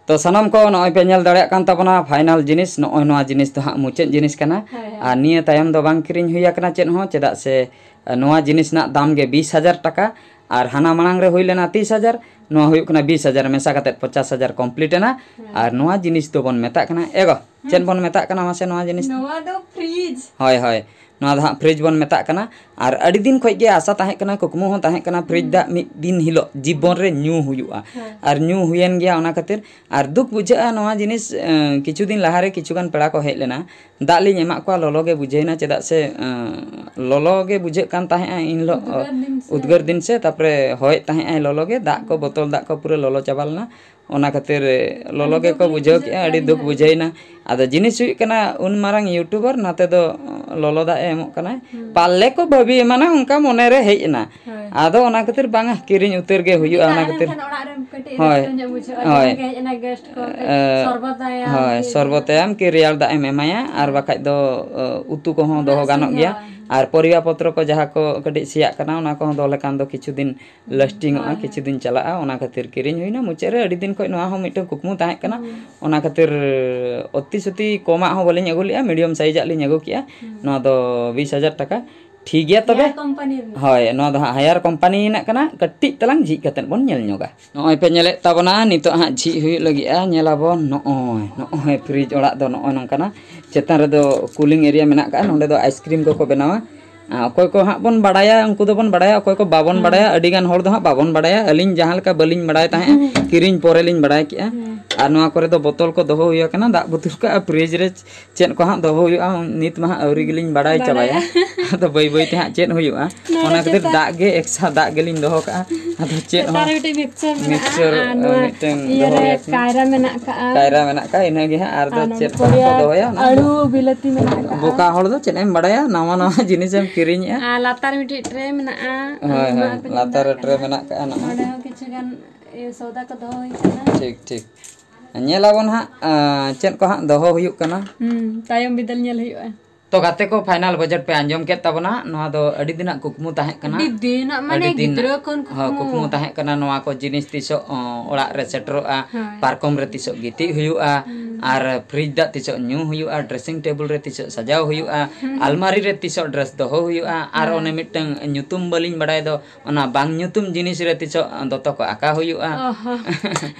ᱛᱚ ᱥᱟᱱᱟᱢ ᱠᱚ ᱱᱚᱜᱼᱚᱭ ᱯᱮ ᱧᱮᱞ ᱫᱟᱲᱮᱭᱟᱜ ᱠᱟᱱ ᱛᱟᱵᱚᱱᱟ, ᱯᱷᱟᱭᱱᱟᱞ ᱡᱤᱱᱤᱥ ᱱᱚᱜᱼᱚᱭ ᱱᱚᱣᱟ ᱡᱤᱱᱤᱥ ᱫᱚ ᱦᱟᱸᱜ ᱢᱩᱪᱟᱹᱫ ᱡᱤᱱᱤᱥ ᱠᱟᱱᱟ᱾ ᱟᱨ ᱱᱤᱭᱟᱹ ᱛᱟᱭᱚᱢ ᱫᱚ ᱵᱟᱝ ᱠᱤᱨᱤᱧ ᱦᱩᱭ ᱟᱠᱟᱱᱟ ᱪᱮᱫ ᱦᱚᱸ, ᱪᱮᱫᱟᱜ ᱥᱮ ᱱᱚᱣᱟ ᱡᱤᱱᱤᱥ ᱨᱮᱱᱟᱜ ᱫᱟᱢ ᱜᱮ ᱵᱤᱥ ᱦᱟᱡᱟᱨ ᱴᱟᱠᱟ᱾ ᱟᱨ ᱦᱟᱱᱟ ᱢᱟᱲᱟᱝ ᱨᱮ ᱦᱩᱭ ᱞᱮᱱᱟ ᱛᱤᱥ ᱦᱟᱡᱟᱨ, ᱱᱚᱣᱟ ᱦᱩᱭᱩᱜ ᱠᱟᱱᱟ ᱵᱤᱥ ᱦᱟᱡᱟᱨ, ᱢᱮᱥᱟ ᱠᱟᱛᱮ ᱯᱚᱪᱟᱥ ᱦᱟᱡᱟᱨ ᱠᱚᱢᱯᱞᱤᱴ ᱮᱱᱟ᱾ ᱟᱨ ᱱᱚᱣᱟ ᱡᱤᱱᱤᱥ ᱫᱚᱵᱚᱱ ᱢᱮᱛᱟᱜ ᱠᱟᱱᱟ, ᱮ ᱜᱚ, ᱪᱮᱫ ᱵᱚᱱ ᱢᱮᱛᱟᱜ ᱠᱟᱱᱟ ᱢᱟᱥᱮ ᱱᱚᱣᱟ ᱡᱤᱱᱤᱥ? ᱱᱚᱣᱟ ᱫᱚ ᱯᱷᱨᱤᱡᱽ᱾ ᱦᱳᱭ, ᱦᱳᱭ, ᱱᱚᱣᱟ ᱫᱚ ᱦᱟᱸᱜ ᱯᱷᱨᱤᱡᱽ ᱵᱚᱱ ᱢᱮᱛᱟᱜ ᱠᱟᱱᱟ᱾ ᱟᱨ ᱟᱹᱰᱤ ᱫᱤᱱ ᱠᱷᱚᱡ ᱜᱮ ᱟᱥᱟ ᱛᱟᱦᱮᱸ ᱠᱟᱱᱟ, ᱠᱩᱠᱢᱩ ᱦᱚᱸ ᱛᱟᱦᱮᱸ ᱠᱟᱱᱟ, ᱯᱷᱨᱤᱡᱽ ᱫᱟᱜ ᱢᱤᱫ ᱫᱤᱱ ᱦᱤᱞᱳᱜ ᱡᱤᱵᱚᱱ ᱨᱮ ᱧᱩ ᱦᱩᱭᱩᱜᱼᱟ᱾ ᱟᱨ ᱧᱩ ᱦᱩᱭᱮᱱ ᱜᱮᱭᱟ, ᱚᱱᱟ ᱠᱷᱟᱹᱛᱤᱨ ᱟᱨ ᱫᱩᱠ ᱵᱩᱡᱷᱟᱹᱜᱼᱟ ᱱᱚᱣᱟ ᱡᱤᱱᱤᱥ᱾ ᱮᱸ, ᱠᱤᱪᱷᱩ ᱫᱤᱱ ᱞᱟᱦᱟᱨᱮ ᱠᱤᱪᱷᱩ ᱜᱟᱱ ᱯᱮᱲᱟ ᱠᱚ ᱦᱮᱡ ᱞᱮᱱᱟ, ᱫᱟᱜ ᱞᱤᱧ ᱮᱢᱟᱜ ᱠᱚᱣᱟ, ᱞᱚᱞᱚ ᱜᱮ ᱵᱩᱡᱷᱟᱹᱣᱮᱱᱟ, ᱪᱮᱫᱟᱜ ᱥᱮ, ᱮᱸ, ᱞᱚᱞᱚ ᱜᱮ ᱵᱩᱡᱷᱟᱹᱜ ᱠᱟᱱ ᱛᱟᱦᱮᱸᱜᱼᱟ ᱤᱱ ᱦᱤᱞᱳᱜ, ᱩᱫᱽᱜᱟᱹᱨ ᱫᱤᱱ ᱥᱮ᱾ ᱩᱫᱽᱜᱟᱹᱨ ᱫᱤᱱ ᱥᱮ, ᱛᱟᱯᱚᱨᱮ ᱦᱚᱭᱮᱫ ᱛᱟᱦᱮᱸᱜᱼᱟᱭ ᱞᱚᱞᱚ ᱜᱮ, ᱫᱟᱜ ᱠᱚ, ᱵᱳᱛᱚᱞ ᱫᱟᱜ ᱠᱚ ᱯᱩᱨᱟᱹ ᱞᱚᱞᱚ ᱪᱟᱵᱟ ᱞᱮᱱᱟ᱾ ᱚᱱᱟ ᱠᱷᱟᱹᱛᱤᱨ ᱞᱚᱞᱚ ᱟᱹᱰᱤ ᱜᱮᱠᱚ ᱫᱩᱠ ᱵᱩᱡᱷᱟᱹᱣ ᱵᱩᱡᱷᱟᱹᱜ ᱠᱮᱜᱼᱟ, ᱠᱟᱱ ᱟᱹᱰᱤ ᱫᱩᱠ ᱛᱟᱦᱮᱸᱫ᱾ ᱵᱩᱡᱷᱟᱹᱣᱮᱱᱟ᱾ ᱟᱫᱚ ᱡᱤᱱᱤᱥ ᱦᱩᱭᱩᱜ ᱠᱟᱱᱟ, ᱩᱱ ᱢᱟᱨᱟᱝ ᱭᱩᱴᱩᱵᱟᱨ ᱱᱟᱛᱮ ᱫᱚ ᱞᱚᱞᱚ ᱫᱟᱜ ᱮ ᱮᱢᱚᱜ ᱠᱟᱱᱟᱭ, ᱦᱩᱸ᱾ ᱯᱟᱞᱮ ᱠᱚ ᱵᱷᱟᱹᱵᱤ ᱮᱢᱟᱱᱟ, ᱚᱱᱠᱟ ᱢᱚᱱᱮᱨᱮ ᱦᱮᱡ ᱮᱱᱟ᱾ ᱦᱳᱭ᱾ ᱟᱫᱚ ᱚᱱᱟ ᱠᱷᱟᱹᱛᱤᱨ ᱵᱟᱝᱟ, ᱠᱤᱨᱤᱧ ᱩᱛᱟᱹᱨ ᱜᱮ ᱦᱩᱭᱩᱜᱼᱟ᱾ ᱚᱱᱟ ᱠᱷᱟᱹᱛᱤᱨ ᱮᱱᱠᱷᱟᱱ ᱚᱲᱟᱜ ᱨᱮ ᱠᱟᱹᱴᱤᱡ ᱦᱳᱭ᱾ ᱨᱟᱹᱥᱠᱟᱹ ᱧᱚᱜ ᱵᱩᱡᱷᱟᱹᱜᱼᱟ, ᱦᱳᱭ᱾ ᱡᱟᱦᱟᱸᱭ ᱜᱮ ᱦᱮᱡ ᱮᱱᱟ ᱜᱮᱥᱴ ᱠᱚ, ᱠᱟᱹᱡ ᱮ, ᱥᱚᱨᱵᱚᱛ ᱟᱭᱟᱢ, ᱦᱳᱭ, ᱤᱭᱟᱹ ᱥᱚᱨᱵᱚᱛ ᱟᱭᱟᱢ, ᱠᱤ ᱨᱮᱭᱟᱲ ᱫᱟᱜ ᱮᱢ ᱮᱢᱟᱭᱟ, ᱟᱨ ᱦᱳᱭ᱾ ᱵᱟᱠᱷᱟᱡ ᱫᱚ, ᱮ, ᱩᱛᱩ ᱠᱚᱦᱚᱸ ᱩᱱᱟᱹᱜ ᱫᱚᱦᱚ ᱜᱟᱱᱚᱜ ᱥᱤᱵᱤᱞᱟ᱾ ᱜᱮᱭᱟ᱾ ᱟᱨ ᱯᱚᱨᱤᱵᱟ ᱯᱚᱛᱨᱚ ᱠᱚ ᱡᱟᱦᱟᱸ ᱠᱚ ᱠᱟᱹᱴᱤᱡ ᱥᱮᱭᱟᱜ ᱠᱟᱱᱟ, ᱚᱱᱟ ᱠᱚᱦᱚᱸ ᱫᱚᱦᱚ ᱞᱮᱠᱷᱟᱱ ᱫᱚ ᱠᱤᱪᱷᱩ ᱫᱤᱱ ᱦᱩᱸ, ᱞᱟᱥᱴᱤᱝ ᱚᱜᱼᱟ, ᱦᱳᱭ, ᱠᱤᱪᱷᱩ ᱦᱳᱭ᱾ ᱫᱤᱱ ᱪᱟᱞᱟᱜᱼᱟ, ᱚᱱᱟ ᱠᱷᱟᱹᱛᱤᱨ ᱠᱤᱨᱤᱧ ᱦᱩᱭᱱᱟ᱾ ᱢᱩᱪᱟᱹᱫ ᱨᱮ ᱟᱹᱰᱤ ᱫᱤᱱ ᱠᱷᱚᱡ ᱱᱚᱣᱟ ᱦᱚᱸ ᱢᱤᱫᱴᱟᱝ ᱠᱩᱠᱢᱩ ᱛᱟᱦᱮᱸ ᱠᱟᱱᱟ, ᱦᱩᱸ᱾ ᱚᱱᱟ ᱠᱷᱟᱹᱛᱤᱨ ᱚᱛᱤ ᱥᱩᱛᱤ ᱠᱚᱢᱟᱜ ᱦᱚᱸ ᱵᱟᱹᱞᱤᱧ ᱟᱹᱜᱩ ᱞᱮᱜᱼᱟ, ᱢᱤᱰᱤᱭᱟᱢ ᱥᱟᱭᱤᱡᱟᱜ ᱞᱤᱧ ᱟᱹᱜᱩ ᱠᱮᱜᱼᱟ᱾ ᱦᱩᱸ᱾ ᱱᱚᱣᱟ ᱫᱚ ᱵᱤᱥ ᱦᱟᱡᱟᱨ ᱴᱟᱠᱟ᱾ ᱴᱷᱤᱠ ᱜᱮᱭᱟ ᱛᱚᱵᱮ᱾ ᱦᱮᱭᱟᱨ ᱠᱳᱢᱯᱟᱱᱤ ᱨᱮᱱᱟᱜ᱾ ᱦᱳᱭ, ᱱᱚᱣᱟ ᱫᱚ ᱦᱟᱸᱜ ᱦᱟᱭᱟᱨ ᱠᱳᱢᱯᱟᱱᱤ ᱨᱮᱱᱟᱜ ᱠᱟᱱᱟ, ᱠᱟᱹᱴᱤᱡ ᱛᱟᱞᱟᱝ ᱡᱷᱤᱡ ᱠᱟᱛᱮᱫ ᱵᱚᱱ ᱧᱮᱞ ᱧᱚᱜᱟ᱾ ᱱᱚᱜᱼᱚᱭ ᱯᱮ ᱧᱮᱞᱮᱫ ᱛᱟᱵᱚᱱᱟ, ᱱᱤᱛᱚᱜ ᱦᱟᱸᱜ ᱡᱷᱤᱡ ᱦᱩᱭᱩᱜ ᱞᱟᱹᱜᱤᱫᱼᱟ᱾ ᱧᱮᱞᱟᱵᱚᱱ ᱱᱚᱜᱼᱚᱭ, ᱱᱚᱜᱼᱚᱭ ᱯᱷᱨᱤᱡᱽ ᱚᱲᱟᱜ ᱫᱚ ᱱᱚᱜᱼᱚᱭ ᱱᱚᱝᱠᱟᱱᱟ᱾ ᱪᱮᱛᱟᱱ ᱨᱮᱫᱚ ᱠᱩᱞᱤᱝ ᱮᱨᱤᱭᱟ ᱢᱮᱱᱟᱜ ᱠᱟᱜᱼᱟ, ᱱᱚᱸᱰᱮ ᱫᱚ ᱟᱭᱤᱥᱠᱨᱤᱢ ᱠᱚᱠᱚ ᱵᱮᱱᱟᱣᱟ᱾ ᱟᱨ ᱚᱠᱚᱭ ᱠᱚ ᱦᱟᱸᱜ ᱵᱚᱱ ᱵᱟᱲᱟᱭᱟ, ᱩᱱᱠᱩ ᱫᱚᱵᱚᱱ ᱵᱟᱲᱟᱭᱟ, ᱚᱠᱚᱭ ᱠᱚ ᱵᱟᱵᱚᱱ ᱦᱮᱸ᱾ ᱵᱟᱲᱟᱭᱟ, ᱟᱹᱰᱤ ᱜᱟᱱ ᱦᱚᱲ ᱫᱚ ᱦᱟᱸᱜ ᱵᱟᱵᱚᱱ ᱵᱟᱲᱟᱭᱟ᱾ ᱟᱹᱞᱤᱧ ᱡᱟᱦᱟᱸ ᱞᱮᱠᱟ ᱵᱟᱹᱞᱤᱧ ᱵᱟᱲᱟᱭ ᱛᱟᱦᱮᱸᱜᱼᱟ, ᱦᱮᱸ᱾ ᱠᱤᱨᱤᱧ ᱯᱚᱨᱮ ᱞᱤᱧ ᱵᱟᱲᱟᱭ ᱠᱮᱜᱼᱟ᱾ ᱦᱮᱸ᱾ ᱟᱨ ᱱᱚᱣᱟ ᱠᱚᱨᱮ ᱫᱚ ᱵᱚᱛᱚᱞ ᱠᱚ ᱫᱚᱦᱚ ᱦᱩᱭ ᱟᱠᱟᱱᱟ, ᱫᱟᱜ ᱵᱚᱛᱚᱞ ᱠᱚ, ᱟᱨ ᱯᱷᱨᱤᱡᱽ ᱨᱮ ᱪᱮᱫ ᱠᱚ ᱦᱟᱸᱜ ᱫᱚᱦᱚ ᱦᱩᱭᱩᱜᱼᱟ, ᱱᱤᱛ ᱢᱟ ᱦᱟᱸᱜ ᱟᱹᱣᱨᱤ ᱜᱮᱞᱤᱧ ᱵᱟᱲᱟᱭ ᱵᱟᱲᱟᱭᱟ᱾ ᱪᱟᱵᱟᱭᱟ᱾ ᱟᱫᱚ ᱵᱟᱹᱭ ᱵᱟᱹᱭ ᱛᱮ ᱦᱟᱸᱜ ᱪᱮᱫ ᱦᱩᱭᱩᱜᱼᱟ, ᱱᱚᱰᱮ ᱚᱱᱟ ᱠᱷᱟᱹᱛᱤᱨ ᱪᱮᱛᱟᱱ ᱫᱟᱜ ᱜᱮ ᱮᱠᱥᱟ ᱫᱟᱜ ᱜᱮᱞᱤᱧ ᱫᱚᱦᱚ ᱠᱟᱜᱼᱟ᱾ ᱟᱫᱚ ᱪᱮᱫ ᱪᱮᱛᱟᱱ ᱦᱚᱸ ᱨᱮ ᱢᱤᱫᱴᱤᱡ ᱢᱤᱠᱥᱪᱟᱨ ᱢᱮᱱᱟᱜᱼᱟ, ᱢᱤᱠᱥᱪᱟᱨ, ᱟᱨ ᱱᱚᱣᱟ ᱢᱤᱫᱴᱟᱝ ᱤᱭᱟᱹ ᱫᱚᱦᱚ ᱨᱮ ᱦᱩᱭ ᱟᱠᱟᱱᱟ᱾ ᱠᱟᱭᱨᱟ ᱢᱮᱱᱟᱜ ᱠᱟᱜᱼᱟ᱾ ᱠᱟᱭᱨᱟ ᱢᱮᱱᱟᱜ ᱠᱟᱜᱼᱟ, ᱤᱱᱟᱹ ᱜᱮ ᱦᱟᱸᱜ᱾ ᱟᱨ ᱫᱚ ᱟᱨ ᱪᱮᱫ ᱱᱚᱰᱮ ᱠᱚ ᱦᱟᱸᱜ ᱠᱚ ᱯᱮᱸᱭᱟᱡᱽ, ᱫᱚᱦᱚᱭᱟ, ᱚᱱᱟ ᱟᱹᱞᱩ, ᱫᱚ ᱵᱤᱞᱟᱹᱛᱤ ᱢᱮᱱᱟᱜ ᱠᱟᱜᱼᱟ᱾ ᱵᱚᱠᱟ ᱦᱚᱲ ᱫᱚ ᱪᱮᱫ ᱮᱢ ᱵᱟᱲᱟᱭᱟ, ᱱᱟᱣᱟ ᱱᱟᱣᱟ ᱡᱤᱱᱤᱥ ᱮᱢ ᱠᱤᱨᱤᱧᱮᱜᱼᱟ᱾ ᱟᱨ ᱞᱟᱛᱟᱨ ᱢᱤᱫᱴᱤᱡ ᱴᱨᱮ ᱢᱮᱱᱟᱜᱼᱟ, ᱦᱳᱭ, ᱟᱹᱞᱩ ᱦᱳᱭ, ᱢᱟ ᱟᱹᱠᱷᱨᱤᱧ ᱞᱟᱛᱟᱨ ᱨᱮ ᱫᱟᱲᱮᱭᱟᱜ ᱴᱨᱮ ᱠᱟᱱᱟ᱾ ᱢᱮᱱᱟᱜ ᱠᱟᱜᱼᱟ, ᱱᱚᱜᱼᱚᱭ᱾ ᱱᱚᱰᱮ ᱦᱚᱸ ᱠᱤᱪᱷᱩ ᱜᱟᱱ, ᱤᱭᱟᱹ, ᱥᱚᱣᱫᱟ ᱠᱚ ᱫᱚᱦᱚ ᱦᱩᱭ ᱠᱟᱱᱟ᱾ ᱴᱷᱤᱠ, ᱴᱷᱤᱠ᱾ ᱧᱮᱞᱟᱵᱚᱱ ᱦᱟᱸᱜ, ᱟᱸ, ᱪᱮᱫ ᱠᱚ ᱦᱟᱸᱜ ᱫᱚᱦᱚ ᱦᱩᱭᱩᱜ ᱠᱟᱱᱟ᱾ ᱦᱩᱸ, ᱛᱟᱭᱚᱢ ᱵᱤᱫᱟᱹᱞ ᱧᱮᱞ ᱦᱩᱭᱩᱜᱼᱟ᱾ ᱛᱚ ᱜᱟᱛᱮ ᱠᱚ, final budget ᱯᱮ ᱟᱸᱡᱚᱢ ᱠᱮᱫ ᱛᱟᱵᱚᱱᱟ᱾ ᱱᱚᱣᱟ ᱫᱚ ᱟᱹᱰᱤ ᱫᱤᱱᱟᱜ ᱠᱩᱠᱢᱩ ᱛᱟᱦᱮᱸ ᱠᱟᱱᱟ᱾ ᱟᱹᱰᱤ ᱫᱤᱱᱟᱜ, ᱢᱟᱱᱮ, ᱟᱹᱰᱤ ᱫᱤᱱ, ᱜᱤᱫᱽᱨᱟᱹ ᱠᱷᱚᱱ ᱦᱚᱸ, ᱠᱩᱠᱢᱩ᱾ ᱠᱩᱠᱢᱩ ᱛᱟᱦᱮᱸ ᱠᱟᱱᱟ ᱱᱚᱣᱟ ᱠᱚ ᱡᱤᱱᱤᱥ ᱛᱤᱥᱚᱜ, ᱚᱸ, ᱚᱲᱟᱜ ᱨᱮ ᱥᱮᱴᱮᱨᱚᱜᱼᱟ, ᱦᱳᱭ᱾ ᱯᱟᱨᱠᱚᱢ ᱨᱮ ᱛᱤᱥᱚᱜ ᱜᱤᱛᱤᱡ ᱦᱩᱭᱩᱜᱼᱟ, ᱦᱩᱸ᱾ ᱟᱨ fridge ᱫᱟᱜ ᱛᱤᱥᱚᱜ ᱧᱩ ᱦᱩᱭᱩᱜᱼᱟ, dressing table ᱨᱮ ᱛᱤᱥᱚᱜ ᱥᱟᱡᱟᱣ ᱦᱩᱭᱩᱜᱼᱟ, ᱦᱩᱸ᱾ ᱟᱞᱢᱟᱨᱤ ᱨᱮ ᱛᱤᱥᱚᱜ dress ᱫᱚᱦᱚ ᱦᱩᱭᱩᱜᱼᱟ, ᱟᱨ ᱦᱳᱭ᱾ ᱚᱱᱮ ᱢᱤᱫᱴᱟᱝ ᱧᱩᱛᱩᱢ ᱵᱟᱹᱞᱤᱧ ᱵᱟᱲᱟᱭ ᱫᱚ, ᱚᱱᱟ ᱵᱟᱝ ᱧᱩᱛᱩᱢ ᱡᱤᱱᱤᱥ ᱨᱮ ᱛᱤᱥᱚᱜ ᱫᱚᱛᱚ ᱠᱚ ᱟᱸᱠᱟ ᱦᱩᱭᱩᱜᱼᱟ᱾ ᱚ ᱦᱚᱸ,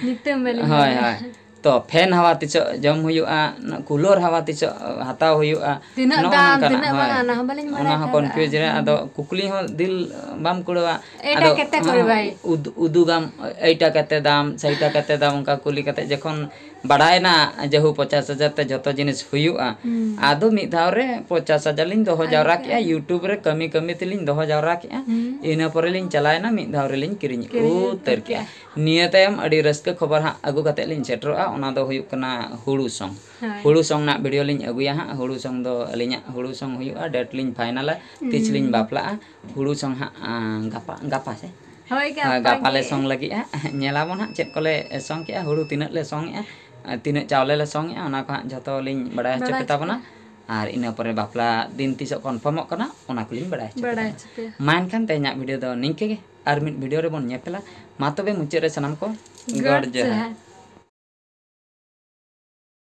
ᱧᱩᱛᱩᱢ ᱵᱟᱹᱞᱤᱧ ᱦᱳᱭ, ᱵᱟᱲᱟᱭᱟ᱾ ᱦᱳᱭ᱾ ᱛᱚ, fan ᱦᱟᱣᱟ ᱛᱤᱥᱚᱜ ᱡᱚᱢ ᱦᱩᱭᱩᱜᱼᱟ, cooler ᱦᱟᱣᱟ ᱛᱤᱥᱚᱜ ᱦᱟᱛᱟᱣ ᱦᱩᱭᱩᱜᱼᱟ, ᱛᱤᱱᱟᱹᱜ ᱱᱚᱜᱼᱚ ᱫᱟᱢ, ᱱᱚᱝᱠᱟᱱᱟᱜ, ᱛᱤᱱᱟᱹᱜ ᱦᱳᱭ᱾ ᱵᱟᱝᱟ, ᱚᱱᱟ ᱦᱚᱸ ᱵᱟᱹᱞᱤᱧ ᱵᱟᱲᱟᱭ ᱚᱱᱟ ᱦᱚᱸ ᱠᱟᱫᱟ᱾ Confuse ᱨᱮ, ᱟᱫᱚ ᱠᱩᱠᱞᱤ ᱦᱚᱸ ᱫᱤᱞ ᱵᱟᱢ ᱠᱩᱲᱟᱹᱣᱟ᱾ ᱮᱴᱟ ᱟᱫᱚ, ᱠᱟᱛᱮ ᱠᱚᱨᱮ ᱵᱟᱭ᱾ ᱩᱫ-, ᱩᱫᱩᱜᱟᱢ, ᱮᱭᱴᱟ ᱠᱟᱛᱮ ᱫᱟᱢ, ᱥᱮᱭᱴᱟ ᱠᱟᱛᱮ ᱫᱟᱢ, ᱚᱱᱠᱟ ᱠᱩᱞᱤ ᱠᱟᱛᱮ ᱡᱚᱠᱷᱚᱱ ᱵᱟᱲᱟᱭᱮᱱᱟ ᱡᱮᱦᱩ ᱯᱚᱪᱟᱥ ᱦᱟᱡᱟᱨ ᱛᱮ ᱡᱷᱚᱛᱚ ᱡᱤᱱᱤᱥ ᱦᱩᱭᱩᱜᱼᱟ, ᱦᱩᱸ᱾ ᱟᱫᱚ ᱢᱤᱫ ᱫᱷᱟᱣ ᱨᱮ ᱯᱚᱪᱟᱥ ᱦᱟᱡᱟᱨ ᱞᱤᱧ ᱫᱚᱦᱚ ᱟᱹᱜᱩ ᱡᱟᱣᱨᱟ ᱠᱮᱜᱼᱟ, ᱠᱮᱜᱼᱟ᱾ YouTube ᱨᱮ ᱠᱟᱹᱢᱤ ᱠᱟᱹᱢᱤ ᱛᱮᱞᱤᱧ ᱫᱚᱦᱚ ᱡᱟᱣᱨᱟ ᱠᱮᱜᱼᱟ᱾ ᱦᱩᱸ᱾ ᱤᱱᱟᱹ ᱯᱚᱨᱮ ᱞᱤᱧ ᱪᱟᱞᱟᱣᱮᱱᱟ, ᱢᱤᱫ ᱫᱷᱟᱣ ᱨᱮᱞᱤᱧ ᱠᱤᱨᱤᱧ ᱠᱤᱨᱤᱧ ᱩᱛᱟᱹᱨ ᱩᱛᱟᱹᱨ ᱠᱮᱜᱼᱟ᱾ ᱠᱮᱜᱼᱟ᱾ ᱱᱤᱭᱟᱹ ᱛᱟᱭᱚᱢ ᱟᱹᱰᱤ ᱨᱟᱹᱥᱠᱟᱹ ᱠᱷᱚᱵᱚᱨ ᱦᱟᱸᱜ ᱟᱹᱜᱩ ᱠᱟᱛᱮ ᱞᱤᱧ ᱥᱮᱴᱮᱨᱚᱜᱼᱟ, ᱚᱱᱟ ᱫᱚ ᱦᱩᱭᱩᱜ ᱠᱟᱱᱟ ᱦᱩᱲᱩ ᱥᱚᱝ᱾ ᱦᱳᱭ᱾ ᱦᱩᱲᱩ ᱥᱚᱝ ᱨᱮᱱᱟᱜ video ᱞᱤᱧ ᱟᱹᱜᱩᱭᱟ ᱦᱟᱸᱜ᱾ ᱦᱩᱲᱩ ᱥᱚᱝ ᱫᱚ ᱟᱹᱞᱤᱧᱟᱜ ᱦᱩᱲᱩ ᱥᱚᱝ ᱦᱩᱭᱩᱜᱼᱟ, date ᱞᱤᱧ finalᱟ, ᱛᱤᱥ ᱞᱤᱧ ᱦᱩᱸ᱾ ᱵᱟᱯᱞᱟᱜᱼᱟ᱾ ᱦᱩᱲᱩ ᱥᱚᱝ ᱦᱟᱸᱜ, ᱟᱸ, ᱜᱟᱯᱟ, ᱜᱟᱯᱟ ᱥᱮ? ᱦᱳᱭ, ᱦᱳᱭ, ᱜᱟᱯᱟ ᱜᱟᱯᱟ ᱞᱮ ᱜᱮ᱾ ᱥᱚᱝ ᱞᱟᱹᱜᱤᱫᱼᱟ᱾ ᱧᱮᱞᱟᱵᱚᱱ ᱦᱟᱸᱜ ᱪᱮᱫ ᱠᱚᱞᱮ ᱥᱚᱝ ᱠᱮᱜᱼᱟ, ᱦᱩᱲᱩ ᱛᱤᱱᱟᱹᱜ ᱞᱮ ᱥᱚᱝ ᱮᱜᱼᱟ, ᱟᱨ ᱛᱤᱱᱟᱹᱜ ᱪᱟᱣᱞᱮ ᱞᱮ ᱥᱚᱝ ᱮᱜᱼᱟ, ᱚᱱᱟ ᱠᱚ ᱦᱟᱸᱜ ᱡᱷᱚᱛᱚ ᱞᱤᱧ ᱵᱟᱲᱟᱭ ᱦᱚᱪᱚ ᱵᱟᱲᱟᱭ ᱯᱮ ᱛᱟᱵᱚᱱᱟ᱾ ᱦᱚᱪᱚ ᱯᱮ᱾ ᱟᱨ ᱤᱱᱟᱹ ᱯᱚᱨᱮ ᱵᱟᱯᱞᱟ ᱫᱤᱱ ᱛᱤᱥᱚᱜ confirmᱚᱜ ᱠᱟᱱᱟ, ᱚᱱᱟ ᱠᱚᱞᱤᱧ ᱵᱟᱲᱟᱭ ᱦᱚᱪᱚ ᱯᱮ ᱵᱟᱲᱟᱭ ᱛᱟᱵᱚᱱᱟ᱾ ᱦᱚᱪᱚ ᱯᱮᱭᱟ᱾ ᱢᱟ ᱮᱱᱠᱷᱟᱱ ᱛᱮᱦᱮᱧᱟᱜ video ᱫᱚ ᱱᱤᱝᱠᱟᱹ ᱜᱮ, ᱟᱨ ᱢᱤᱫ video ᱨᱮᱵᱚᱱ ᱧᱮᱯᱮᱞᱟ᱾ ᱢᱟ ᱛᱚᱵᱮ ᱢᱩᱪᱟᱹᱫ ᱨᱮ ᱥᱟᱱᱟᱢ ᱠᱚ ᱜᱚᱰ ᱜᱚᱰ ᱡᱚᱦᱟᱨ᱾ ᱡᱚᱦᱟᱨ᱾